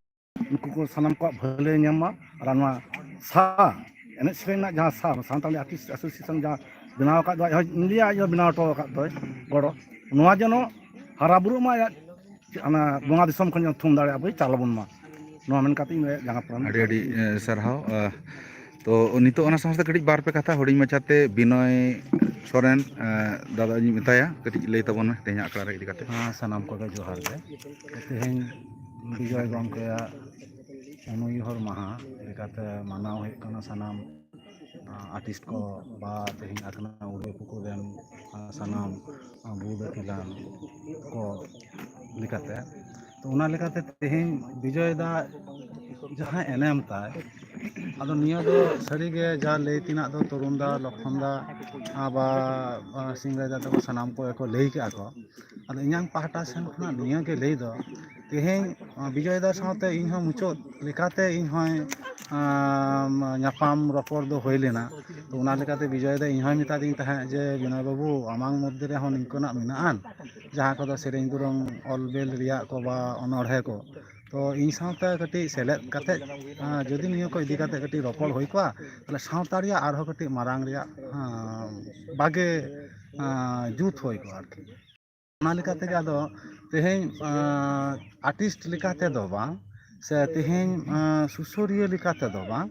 ᱩᱱᱠᱩ ᱠᱚ ᱥᱟᱱᱟᱢ ᱠᱚᱣᱟᱜ ᱵᱷᱟᱹᱞᱟᱹᱭ ᱧᱟᱢ ᱢᱟ᱾ ᱟᱨ ᱱᱚᱣᱟ ᱥᱟ ᱮᱱᱮᱡ ᱥᱮᱨᱮᱧ ᱨᱮᱱᱟᱜ ᱡᱟᱦᱟᱸ ᱥᱟ ᱥᱟᱱᱛᱟᱲᱤ ᱟᱨᱴᱤᱥᱴ ᱮᱥᱳᱥᱤᱭᱮᱥᱚᱱ ᱡᱟᱦᱟᱸ ᱵᱮᱱᱟᱣ ᱟᱠᱟᱫ ᱫᱚ, ᱟᱡ ᱦᱚᱸ ᱤᱱᱰᱤᱭᱟ ᱟᱡ ᱦᱚᱸ ᱵᱮᱱᱟᱣ ᱦᱚᱴᱚ ᱟᱠᱟᱫ ᱫᱚᱭ ᱜᱚᱲᱚ, ᱱᱚᱣᱟ ᱡᱮᱱᱚ ᱦᱟᱨᱟ ᱵᱩᱨᱩᱜ ᱢᱟ, ᱟᱭᱟᱜ ᱚᱱᱟ ᱵᱚᱸᱜᱟ ᱫᱤᱥᱚᱢ ᱠᱷᱚᱱ ᱡᱮᱱᱚ ᱛᱷᱩᱢ ᱫᱟᱲᱮᱭᱟᱜ ᱵᱚᱱ, ᱪᱟᱞ ᱟᱵᱚᱱ ᱢᱟ, ᱱᱚᱣᱟ ᱢᱮᱱ ᱠᱟᱛᱮ ᱤᱧ ᱡᱟᱸᱜᱟ ᱯᱨᱟᱱ ᱟᱹᱰᱤ ᱟᱹᱰᱤ, ᱮ, ᱥᱟᱨᱦᱟᱣ᱾ ᱮ, ᱛᱚ ᱱᱤᱛᱚᱜ ᱚᱱᱟ ᱥᱟᱶ ᱥᱟᱶᱛᱮ ᱠᱟᱹᱴᱤᱡ ᱵᱟᱨ ᱯᱮ ᱠᱟᱛᱷᱟ ᱦᱩᱰᱤᱧ ᱢᱟᱪᱷᱟᱛᱮ ᱵᱤᱱᱚᱭ ᱥᱚᱨᱮᱱ, ᱮ, ᱫᱟᱫᱟᱧ ᱢᱮᱛᱟᱭᱟ, ᱠᱟᱹᱴᱤᱡ ᱞᱟᱹᱭ ᱛᱟᱵᱚᱱ ᱢᱮ ᱛᱮᱦᱮᱧᱟᱜ ᱟᱠᱷᱲᱟ ᱨᱮ ᱤᱫᱤ ᱠᱟᱛᱮ᱾ ᱦᱮᱸ, ᱥᱟᱱᱟᱢ ᱠᱚᱜᱮ ᱡᱚᱦᱟᱨ ᱜᱮ᱾ ᱛᱮᱦᱮᱧ ᱵᱤᱡᱚᱭ ᱜᱚᱢᱠᱮᱭᱟᱜ ᱩᱱᱩᱭᱦᱟᱹᱨ ᱢᱟᱦᱟ ᱞᱮᱠᱟᱛᱮ ᱢᱟᱱᱟᱣ ᱦᱩᱭᱩᱜ ᱠᱟᱱᱟ ᱥᱟᱱᱟᱢ, ᱟ, ᱟᱨᱴᱤᱥᱴ ᱠᱚ ᱵᱟ ᱛᱮᱦᱮᱧ ᱟᱠᱷᱲᱟ ᱩᱰᱩᱠ ᱯᱩᱠᱩ ᱨᱮᱱ, ᱟ, ᱥᱟᱱᱟᱢ, ᱟ, ᱵᱩᱫ ᱟᱹᱠᱤᱞᱟᱱ ᱠᱚ ᱞᱮᱠᱟᱛᱮ᱾ ᱛᱚ ᱚᱱᱟ ᱞᱮᱠᱟᱛᱮ ᱛᱮᱦᱮᱧ ᱵᱤᱡᱚᱭ ᱫᱟ ᱡᱟᱦᱟᱸ ᱮᱱᱮᱢ ᱛᱟᱭ, ᱟᱫᱚ ᱱᱤᱭᱟᱹ ᱫᱚ ᱥᱟᱹᱨᱤᱜᱮ ᱡᱟ ᱞᱟᱹᱭ ᱛᱮᱱᱟᱜ ᱫᱚ ᱛᱚᱨᱩᱱ ᱫᱟ, ᱞᱚᱠᱷᱚᱱ ᱫᱟ, ᱟ, ᱵᱟ, ᱟ, ᱥᱤᱝᱨᱟᱭ ᱫᱟ ᱛᱟᱠᱚ ᱥᱟᱱᱟᱢ ᱠᱚᱜᱮ ᱠᱚ ᱞᱟᱹᱭ ᱠᱟᱜᱼᱟ ᱠᱚ᱾ ᱟᱫᱚ ᱤᱧᱟᱹᱝ ᱯᱟᱦᱴᱟ ᱥᱮᱱ ᱠᱷᱚᱱᱟᱜ ᱱᱤᱭᱟᱹ ᱜᱮ ᱞᱟᱹᱭ ᱫᱚ, ᱛᱮᱦᱮᱧ, ᱟ, ᱵᱤᱡᱚᱭ ᱫᱟ ᱥᱟᱶᱛᱮ ᱤᱧ ᱦᱚᱸ ᱢᱩᱪᱟᱹᱫ ᱞᱮᱠᱟᱛᱮ ᱤᱧ ᱦᱚᱸᱭ, ᱟᱢ, ᱧᱟᱯᱟᱢ ᱨᱚᱯᱚᱲ ᱫᱚ ᱦᱩᱭ ᱞᱮᱱᱟ᱾ ᱛᱚ ᱚᱱᱟ ᱞᱮᱠᱟᱛᱮ ᱵᱤᱡᱚᱭ ᱫᱟ ᱤᱧ ᱦᱚᱸᱭ ᱢᱮᱛᱟᱫᱤᱧ ᱛᱟᱦᱮᱸᱫ ᱡᱮ, "ᱵᱤᱱᱚᱭ ᱵᱟᱹᱵᱩ, ᱟᱢᱟᱝ ᱢᱚᱫᱽᱫᱷᱮ ᱨᱮᱦᱚᱸ ᱱᱤᱝᱠᱟᱹᱱᱟᱜ ᱢᱮᱱᱟᱜᱼᱟ, ᱡᱟᱦᱟᱸ ᱠᱚᱫᱚ ᱥᱮᱨᱮᱧ ᱫᱩᱨᱟᱹᱝ ᱚᱞ ᱵᱮᱞ ᱨᱮᱭᱟᱜ ᱠᱚ ᱵᱟ ᱚᱱᱚᱬᱦᱮ ᱠᱚ, ᱛᱚ ᱤᱧ ᱥᱟᱶᱛᱮ ᱠᱟᱹᱴᱤᱡ ᱥᱮᱞᱮᱫ ᱠᱟᱛᱮ, ᱟᱸ, ᱡᱩᱫᱤ ᱱᱤᱭᱟᱹ ᱠᱚ ᱤᱫᱤ ᱠᱟᱛᱮ ᱠᱟᱹᱴᱤᱡ ᱨᱚᱯᱚᱲ ᱦᱩᱭ ᱠᱚᱜᱼᱟ, ᱛᱟᱦᱚᱞᱮ ᱥᱟᱶᱛᱟ ᱨᱮᱭᱟᱜ ᱟᱨᱦᱚᱸ ᱠᱟᱹᱴᱤᱡ ᱢᱟᱨᱟᱝ ᱨᱮᱭᱟᱜ, ᱟᱸ, ᱵᱷᱟᱜᱮ, ᱟᱸ, ᱡᱩᱛ ᱦᱩᱭ ᱠᱚᱜᱼᱟ ᱟᱨᱠᱤ᱾ ᱚᱱᱟ ᱞᱮᱠᱟ ᱛᱮᱜᱮ ᱟᱫᱚ ᱛᱮᱦᱮᱧ, ᱟᱸ, ᱟᱨᱴᱤᱥᱴ ᱞᱮᱠᱟ ᱛᱮᱫᱚ ᱵᱟᱝ, ᱥᱮ ᱛᱮᱦᱮᱧ, ᱟᱸ, ᱥᱩᱥᱟᱹᱨᱤᱭᱟᱹ ᱞᱮᱠᱟ ᱛᱮᱫᱚ ᱵᱟᱝ,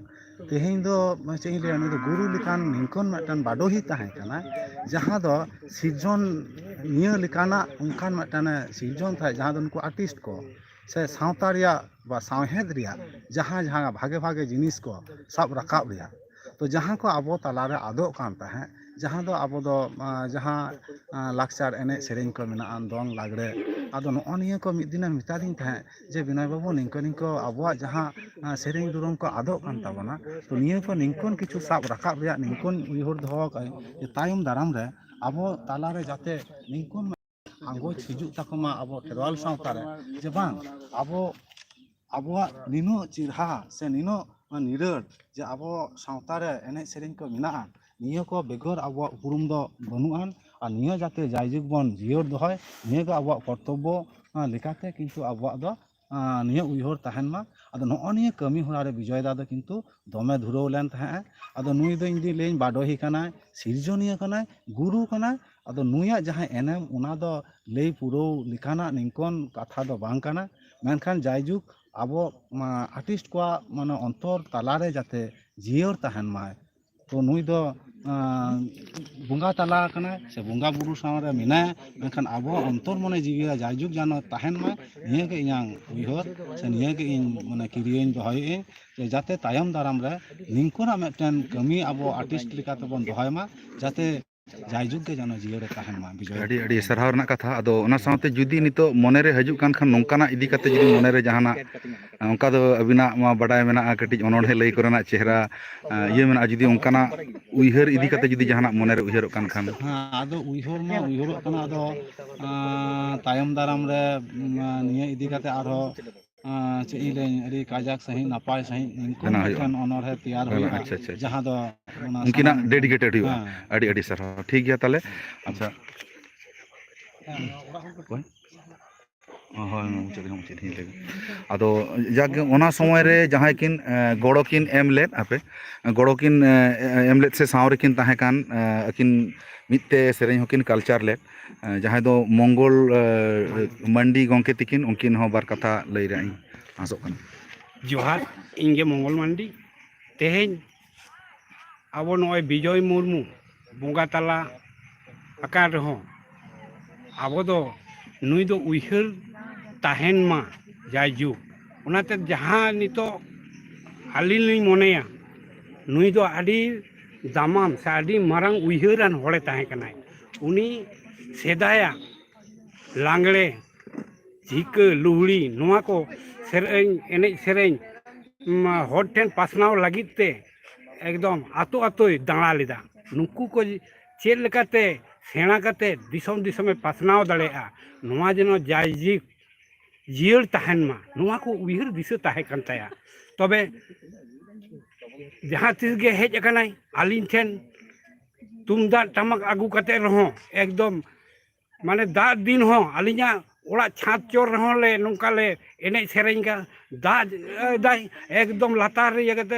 ᱛᱮᱦᱮᱧ ᱫᱚ ᱪᱮᱫ ᱤᱧ ᱞᱟᱹᱭᱟ, ᱱᱩᱭ ᱫᱚ ᱜᱩᱨᱩ ᱞᱮᱠᱟᱱ ᱱᱤᱝᱠᱚᱱ ᱢᱤᱫᱴᱟᱝ ᱵᱟᱰᱚᱦᱤ ᱛᱟᱦᱮᱸ ᱠᱟᱱᱟ, ᱡᱟᱦᱟᱸ ᱫᱚ ᱥᱤᱨᱡᱚᱱᱤᱭᱟᱹ ᱞᱮᱠᱟᱱᱟᱜ ᱚᱱᱠᱟᱱ ᱢᱤᱫᱴᱟᱝ ᱮ ᱥᱤᱨᱡᱚᱱ ᱛᱟᱦᱮᱸᱫ, ᱡᱟᱦᱟᱸ ᱫᱚ ᱱᱩᱠᱩ ᱟᱨᱴᱤᱥᱴ ᱠᱚ ᱥᱮ ᱥᱟᱶᱛᱟ ᱨᱮᱭᱟᱜ ᱵᱟ ᱥᱟᱶᱦᱮᱫ ᱨᱮᱭᱟᱜ ᱡᱟᱦᱟᱸ ᱡᱟᱦᱟᱸ ᱵᱷᱟᱜᱮ ᱵᱷᱟᱜᱮ ᱡᱤᱱᱤᱥ ᱠᱚ ᱥᱟᱵ ᱨᱟᱠᱟᱵ ᱨᱮᱭᱟᱜ, ᱛᱚ ᱡᱟᱦᱟᱸ ᱠᱚ ᱟᱵᱚ ᱛᱟᱞᱟᱨᱮ ᱟᱫᱚᱜ ᱠᱟᱱ ᱛᱟᱦᱮᱸᱫ, ᱡᱟᱦᱟᱸ ᱫᱚ ᱟᱵᱚ ᱫᱚ, ᱟᱸ, ᱡᱟᱦᱟᱸ, ᱟᱸ, ᱞᱟᱠᱪᱟᱨ ᱮᱱᱮᱡ ᱥᱮᱨᱮᱧ ᱠᱚ ᱢᱮᱱᱟᱜᱼᱟ, ᱫᱚᱝ ᱞᱟᱜᱽᱲᱮ, ᱟᱫᱚ ᱱᱚᱜᱼᱚ ᱱᱤᱭᱟᱹ ᱠᱚ ᱢᱤᱫ ᱫᱤᱱᱮ ᱢᱮᱛᱟᱫᱤᱧ ᱛᱟᱦᱮᱸᱫ ᱡᱮ, "ᱵᱤᱱᱚᱭ ᱵᱟᱹᱵᱩ, ᱱᱤᱝᱠᱟᱹ ᱱᱤᱝᱠᱟᱹ ᱟᱵᱚᱣᱟᱜ ᱡᱟᱦᱟᱸ, ᱟᱸ, ᱥᱮᱨᱮᱧ ᱫᱩᱨᱟᱹᱝ ᱠᱚ ᱟᱫᱚᱜ ᱠᱟᱱ ᱛᱟᱵᱚᱱᱟ, ᱛᱚ ᱱᱤᱭᱟᱹ ᱠᱚ ᱱᱤᱝᱠᱚᱱ ᱠᱤᱪᱷᱩ ᱥᱟᱵ ᱨᱟᱠᱟᱵ ᱨᱮᱭᱟᱜ ᱱᱤᱝᱠᱚᱱ ᱩᱭᱦᱟᱹᱨ ᱫᱚᱦᱚ ᱟᱠᱟᱫ ᱟᱹᱧ ᱡᱮ ᱛᱟᱭᱚᱢ ᱫᱟᱨᱟᱢ ᱨᱮ ᱟᱵᱚ ᱛᱟᱞᱟᱨᱮ ᱡᱟᱛᱮ ᱱᱤᱝᱠᱚᱱ ᱟᱸᱜᱚᱪ ᱦᱤᱡᱩᱜ ᱛᱟᱠᱚ ᱢᱟ ᱟᱵᱚ ᱠᱷᱮᱨᱣᱟᱞ ᱥᱟᱶᱛᱟ ᱨᱮ, ᱡᱮ ᱵᱟᱝ ᱟᱵᱚ, ᱟᱵᱚᱣᱟᱜ ᱱᱤᱱᱟᱹᱜ ᱪᱮᱨᱦᱟ ᱥᱮ ᱱᱤᱱᱟᱹᱜ ᱱᱤᱨᱟᱹᱲ ᱡᱮ ᱟᱵᱚ ᱥᱟᱶᱛᱟ ᱨᱮ ᱮᱱᱮᱡ ᱥᱮᱨᱮᱧ ᱠᱚ ᱢᱮᱱᱟᱜᱼᱟ, ᱱᱤᱭᱟᱹ ᱠᱚ ᱵᱮᱜᱚᱨ ᱟᱵᱚᱣᱟᱜ ᱩᱯᱨᱩᱢ ᱫᱚ ᱵᱟᱹᱱᱩᱜᱼᱟ᱾ ᱟᱨ ᱱᱤᱭᱟᱹ ᱡᱟᱛᱮ ᱡᱟᱭᱡᱩᱜᱽ ᱵᱚᱱ ᱡᱤᱭᱟᱹᱲ ᱫᱚᱦᱚᱭ, ᱱᱤᱭᱟᱹ ᱜᱮ ᱟᱵᱚᱣᱟᱜ ᱠᱚᱨᱛᱚᱵᱵᱚ, ᱟᱸ, ᱞᱮᱠᱟᱛᱮ ᱠᱤᱱᱛᱩ ᱟᱵᱚᱣᱟᱜ ᱫᱚ, ᱟᱸ, ᱱᱤᱭᱟᱹ ᱩᱭᱦᱟᱹᱨ ᱛᱟᱦᱮᱱ ᱢᱟ᱾ ᱟᱫᱚ ᱱᱚᱜᱼᱚ ᱱᱤᱭᱟᱹ ᱠᱟᱹᱢᱤ ᱦᱚᱨᱟ ᱨᱮ ᱵᱤᱡᱚᱭ ᱫᱟ ᱫᱚ ᱠᱤᱱᱛᱩ ᱫᱚᱢᱮ ᱫᱷᱩᱨᱟᱹᱣ ᱞᱮᱱ ᱛᱟᱦᱮᱸᱜᱼᱟ᱾ ᱟᱫᱚ ᱱᱩᱭ ᱫᱚ ᱤᱧ ᱫᱩᱧ ᱞᱟᱹᱭᱟᱹᱧ ᱵᱟᱰᱚᱦᱤ ᱠᱟᱱᱟᱭ, ᱥᱤᱨᱡᱚᱱᱤᱭᱟᱹ ᱠᱟᱱᱟᱭ, ᱜᱩᱨᱩ ᱠᱟᱱᱟᱭ᱾ ᱟᱫᱚ ᱱᱩᱭᱟᱜ ᱡᱟᱦᱟᱸ ᱮᱱᱮᱢ, ᱚᱱᱟ ᱫᱚ ᱞᱟᱹᱭ ᱯᱩᱨᱟᱹᱣ ᱞᱮᱠᱟᱱᱟᱜ ᱱᱤᱝᱠᱚᱱ ᱠᱟᱛᱷᱟ ᱫᱚ ᱵᱟᱝ ᱠᱟᱱᱟ᱾ ᱢᱮᱱᱠᱷᱟᱱ ᱡᱟᱭᱡᱩᱜᱽ ᱟᱵᱚ, ᱢᱟ, ᱟᱨᱴᱤᱥᱴ ᱠᱚᱣᱟᱜ ᱢᱟᱱᱮ ᱚᱱᱛᱚᱨ ᱛᱟᱞᱟᱨᱮ ᱡᱟᱛᱮ ᱡᱤᱭᱟᱹᱲ ᱛᱟᱦᱮᱱ ᱢᱟᱭ᱾ ᱛᱚ ᱱᱩᱭ ᱫᱚ, ᱟᱸ, ᱵᱚᱸᱜᱟ ᱛᱟᱞᱟ ᱠᱟᱱᱟᱭ ᱥᱮ ᱵᱚᱸᱜᱟ ᱵᱩᱨᱩ ᱥᱟᱶ ᱨᱮ ᱢᱮᱱᱟᱭᱟ, ᱢᱮᱱᱠᱷᱟᱱ ᱟᱵᱚᱣᱟᱜ ᱚᱱᱛᱚᱨ ᱢᱚᱱᱮ ᱡᱤᱣᱤ ᱨᱮ ᱡᱟᱭᱡᱩᱜᱽ ᱡᱮᱱᱚ ᱛᱟᱦᱮᱱ ᱢᱟᱭ, ᱱᱤᱭᱟᱹ ᱜᱮ ᱤᱧᱟᱹᱝ ᱩᱭᱦᱟᱹᱨ ᱥᱮ ᱱᱤᱭᱟᱹ ᱜᱮ ᱤᱧ ᱢᱟᱱᱮ ᱠᱤᱨᱤᱭᱟᱹᱧ ᱫᱚᱦᱚᱭᱮᱫ ᱟᱹᱧ᱾ ᱡᱮ ᱡᱟᱛᱮ ᱛᱟᱭᱚᱢ ᱫᱟᱨᱟᱢ ᱨᱮ ᱱᱤᱝᱠᱟᱹᱱᱟᱜ ᱢᱤᱫᱴᱮᱱ ᱠᱟᱹᱢᱤ ᱟᱵᱚ ᱟᱨᱴᱤᱥᱴ ᱞᱮᱠᱟ ᱛᱮᱵᱚᱱ ᱫᱚᱦᱚᱭ ᱢᱟ, ᱡᱟᱛᱮ ᱡᱟᱭᱡᱩᱜᱽ ᱜᱮ ᱡᱮᱱᱚ ᱡᱤᱭᱟᱹᱲ ᱮ ᱛᱟᱦᱮᱱ ᱢᱟ᱾ ᱵᱤᱡᱚᱭ᱾ ᱟᱹᱰᱤ, ᱟᱹᱰᱤ ᱥᱟᱨᱦᱟᱣ ᱨᱮᱱᱟᱜ ᱠᱟᱛᱷᱟ᱾ ᱟᱫᱚ ᱚᱱᱟ ᱥᱟᱶᱛᱮ ᱡᱩᱫᱤ ᱱᱤᱛᱚᱜ ᱢᱚᱱᱮᱨᱮ ᱦᱤᱡᱩᱜ ᱠᱟᱱ ᱠᱷᱟᱱ, ᱱᱚᱝᱠᱟᱱᱟᱜ ᱤᱫᱤ ᱠᱟᱛᱮ ᱡᱩᱫᱤ ᱢᱚᱱᱮᱨᱮ ᱡᱟᱦᱟᱱᱟᱜ, ᱚᱱᱠᱟ ᱫᱚ ᱟᱹᱵᱤᱱᱟᱜ ᱢᱟ ᱵᱟᱰᱟᱭ ᱢᱮᱱᱟᱜᱼᱟ, ᱠᱟᱹᱴᱤᱡ ᱚᱱᱚᱬᱦᱮ ᱞᱟᱹᱭ ᱠᱚᱨᱮᱱᱟᱜ ᱪᱮᱦᱨᱟ, ᱟᱸ, ᱤᱭᱟᱹ ᱢᱮᱱᱟᱜᱼᱟ, ᱡᱩᱫᱤ ᱚᱱᱠᱟᱱᱟᱜ ᱩᱭᱦᱟᱹᱨ ᱤᱫᱤ ᱠᱟᱛᱮ ᱡᱩᱫᱤ ᱡᱟᱦᱟᱱᱟᱜ ᱢᱚᱱᱮᱨᱮ ᱩᱭᱦᱟᱹᱨᱚᱜ ᱠᱟᱱ ᱠᱷᱟᱱ᱾ ᱦᱮᱸ, ᱟᱫᱚ ᱩᱭᱦᱟᱹᱨ ᱢᱟ ᱩᱭᱦᱟᱹᱨᱚᱜ ᱠᱟᱱᱟ, ᱟᱫᱚ, ᱟᱸ, ᱛᱟᱭᱚᱢ ᱫᱟᱨᱟᱢ ᱨᱮ, ᱩᱸ, ᱱᱤᱭᱟᱹ ᱤᱫᱤ ᱠᱟᱛᱮ ᱟᱨᱦᱚᱸ, ᱟᱸ, ᱪᱮᱫ ᱤᱧ ᱞᱟᱹᱭᱟᱹᱧ, ᱟᱹᱰᱤ ᱠᱟᱡᱟᱠ ᱥᱟᱺᱦᱤᱡ ᱱᱟᱯᱟᱭ ᱥᱟᱺᱦᱤᱡ ᱱᱤᱝᱠᱟᱹᱱ ᱵᱮᱱᱟᱣ ᱦᱩᱭᱩᱜᱼᱟ᱾ ᱢᱤᱫᱴᱮᱱ ᱚᱱᱚᱬᱦᱮ ᱛᱮᱭᱟᱨ ᱵᱮᱱᱟᱣ, ᱦᱩᱭᱩᱜᱼᱟ, ᱟᱪᱪᱷᱟ, ᱟᱪᱪᱷᱟ, ᱟᱪᱪᱷᱟ᱾ ᱡᱟᱦᱟᱸ ᱫᱚ ᱚᱱᱟ ᱩᱱᱠᱤᱱᱟᱜ ᱥᱟᱱᱟᱢ ᱰᱮᱰᱤᱠᱮᱴᱮᱰ ᱦᱩᱭᱩᱜᱼᱟ᱾ ᱦᱮᱸ᱾ ᱟᱹᱰᱤ, ᱟᱹᱰᱤ ᱥᱟᱨᱦᱟᱣ᱾ ᱴᱷᱤᱠ ᱜᱮᱭᱟ ᱛᱟᱦᱚᱞᱮ᱾ ᱟᱪᱪᱷᱟ᱾ ᱦᱮᱸ, ᱚᱲᱟᱜ ᱦᱚᱲ ᱠᱚ ᱚᱠᱚᱭ? ᱦᱳᱭ, ᱢᱩᱪᱟᱹᱫ ᱨᱮᱦᱚᱸ ᱢᱩᱪᱟᱹᱫ ᱤᱧ ᱞᱟᱹᱭᱟ᱾ ᱟᱫᱚ ᱡᱟᱠ ᱜᱮ, ᱚᱱᱟ ᱥᱚᱢᱚᱭ ᱨᱮ ᱡᱟᱦᱟᱸᱭ ᱠᱤᱱ, ᱮ, ᱜᱚᱲᱚ ᱠᱤᱱ ᱮᱢ ᱞᱮᱫ, ᱟᱯᱮ ᱜᱚᱲᱚ ᱠᱤᱱ, ᱮ, ᱮᱢ ᱞᱮᱫ ᱥᱮ ᱥᱟᱶ ᱨᱮᱠᱤᱱ ᱛᱟᱦᱮᱸ ᱠᱟᱱ, ᱮ, ᱟᱹᱠᱤᱱ ᱢᱤᱫ ᱛᱮ ᱥᱮᱨᱮᱧ ᱦᱚᱸᱠᱤᱱ ᱠᱟᱞᱪᱟᱨ ᱞᱮᱫ, ᱮ, ᱡᱟᱦᱟᱸᱭ ᱫᱚ ᱢᱚᱝᱜᱚᱞ, ᱮ, ᱢᱟᱱᱰᱤ ᱜᱚᱢᱠᱮ ᱛᱤᱠᱤᱱ, ᱩᱱᱠᱤᱱ ᱦᱚᱸ ᱵᱟᱨ ᱠᱟᱛᱷᱟ ᱞᱟᱹᱭ ᱨᱮᱭᱟᱜ ᱤᱧ ᱟᱥᱚᱜ ᱠᱟᱱᱟ᱾ ᱡᱚᱦᱟᱨ, ᱤᱧ ᱜᱮ ᱢᱚᱝᱜᱚᱞ ᱢᱟᱱᱰᱤ᱾ ᱛᱮᱦᱮᱧ ᱟᱵᱚ ᱱᱚᱜᱼᱚᱭ ᱵᱤᱡᱚᱭ ᱢᱩᱨᱢᱩ ᱵᱚᱸᱜᱟ ᱛᱟᱞᱟ ᱟᱠᱟᱱ ᱨᱮᱦᱚᱸ, ᱟᱵᱚ ᱫᱚ ᱱᱩᱭ ᱫᱚ ᱩᱭᱦᱟᱹᱨ ᱛᱟᱦᱮᱱ ᱢᱟ ᱡᱟᱭᱡᱩᱜᱽ᱾ ᱚᱱᱟᱛᱮ ᱡᱟᱦᱟᱸ ᱱᱤᱛᱚᱜ ᱟᱹᱞᱤᱧ ᱞᱤᱧ ᱢᱚᱱᱮᱭᱟ, ᱱᱩᱭ ᱫᱚ ᱟᱹᱰᱤ ᱫᱟᱢᱟᱱ ᱥᱮ ᱟᱹᱰᱤ ᱢᱟᱨᱟᱝ ᱩᱭᱦᱟᱹᱨᱟᱱ ᱦᱚᱲᱮ ᱛᱟᱦᱮᱸ ᱠᱟᱱᱟᱭ᱾ ᱩᱱᱤ ᱥᱮᱫᱟᱭᱟᱜ ᱞᱟᱜᱽᱲᱮ, ᱡᱷᱤᱠᱟᱹ, ᱞᱩᱦᱲᱤ, ᱱᱚᱣᱟ ᱠᱚ ᱥᱮᱨᱮᱧ, ᱮᱱᱮᱡ ᱥᱮᱨᱮᱧ, ᱩᱢ, ᱦᱚᱲ ᱴᱷᱮᱱ ᱯᱟᱥᱱᱟᱣ ᱞᱟᱹᱜᱤᱫ ᱛᱮ ᱮᱠᱫᱚᱢ ᱟᱛᱳ ᱟᱛᱳᱭ ᱫᱟᱬᱟ ᱞᱮᱫᱟ᱾ ᱱᱩᱠᱩ ᱠᱚ ᱪᱮᱫ ᱞᱮᱠᱟᱛᱮ ᱥᱮᱬᱟ ᱠᱟᱛᱮ ᱫᱤᱥᱚᱢ ᱫᱤᱥᱚᱢᱮ ᱯᱟᱥᱱᱟᱣ ᱫᱟᱲᱮᱭᱟᱜᱼᱟ, ᱱᱚᱣᱟ ᱡᱮᱱᱚ ᱡᱟᱭᱡᱤᱠ ᱡᱤᱭᱟᱹᱲ ᱛᱟᱦᱮᱱ ᱢᱟ, ᱱᱚᱣᱟ ᱠᱚ ᱩᱭᱦᱟᱹᱨ ᱫᱤᱥᱟᱹ ᱛᱟᱦᱮᱸ ᱠᱟᱱ ᱛᱟᱭᱟ᱾ ᱛᱚᱵᱮ ᱡᱟᱦᱟᱸ ᱛᱤᱥ ᱜᱮ ᱦᱮᱡ ᱟᱠᱟᱱᱟᱭ ᱟᱹᱞᱤᱧ ᱴᱷᱮᱱ, ᱛᱩᱢᱫᱟᱜ ᱴᱟᱢᱟᱠ ᱟᱹᱜᱩ ᱠᱟᱛᱮ ᱨᱮᱦᱚᱸ ᱮᱠᱫᱚᱢ, ᱢᱟᱱᱮ, ᱫᱟᱜ ᱫᱤᱱ ᱦᱚᱸ ᱟᱹᱞᱤᱧᱟᱜ ᱚᱲᱟᱜ ᱪᱷᱟᱸᱫᱽ ᱪᱚᱴ ᱨᱮᱦᱚᱸ ᱞᱮ ᱱᱚᱝᱠᱟ ᱞᱮ ᱮᱱᱮᱡ ᱥᱮᱨᱮᱧ ᱠᱟᱱ, ᱫᱟᱜ ᱮᱫᱟᱭ ᱮᱠᱫᱚᱢ ᱞᱟᱛᱟᱨ ᱨᱮ ᱤᱭᱟᱹ ᱠᱟᱛᱮ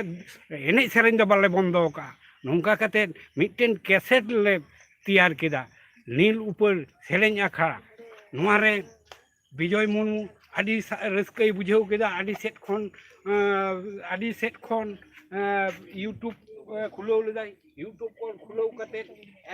ᱮᱱᱮᱡ ᱥᱮᱨᱮᱧ ᱫᱚ ᱵᱟᱞᱮ ᱵᱚᱱᱫᱚ ᱟᱠᱟᱫᱼᱟ᱾ ᱱᱚᱝᱠᱟ ᱠᱟᱛᱮ ᱢᱤᱫᱴᱮᱱ ᱠᱮᱥᱮᱴ ᱞᱮ ᱛᱮᱭᱟᱨ ᱠᱮᱫᱟ, ᱱᱤᱞ ᱩᱯᱟᱹᱞ ᱥᱮᱨᱮᱧ ᱟᱠᱷᱲᱟ᱾ ᱱᱚᱣᱟ ᱨᱮ ᱵᱤᱡᱚᱭ ᱢᱩᱨᱢᱩ ᱟᱹᱰᱤ ᱥᱟ-, ᱨᱟᱹᱥᱠᱟᱹᱭ ᱵᱩᱡᱷᱟᱹᱣ ᱠᱮᱫᱟ᱾ ᱟᱹᱰᱤ ᱥᱮᱫ ᱠᱷᱚᱱ, ᱟᱸ, ᱟᱹᱰᱤ ᱥᱮᱫ ᱠᱷᱚᱱ, ᱟᱸ, YouTube, ᱟᱸ, ᱠᱷᱩᱞᱟᱹᱣ ᱞᱮᱫᱟᱭ᱾ YouTube ᱠᱚ ᱠᱷᱩᱞᱟᱹᱣ ᱠᱟᱛᱮ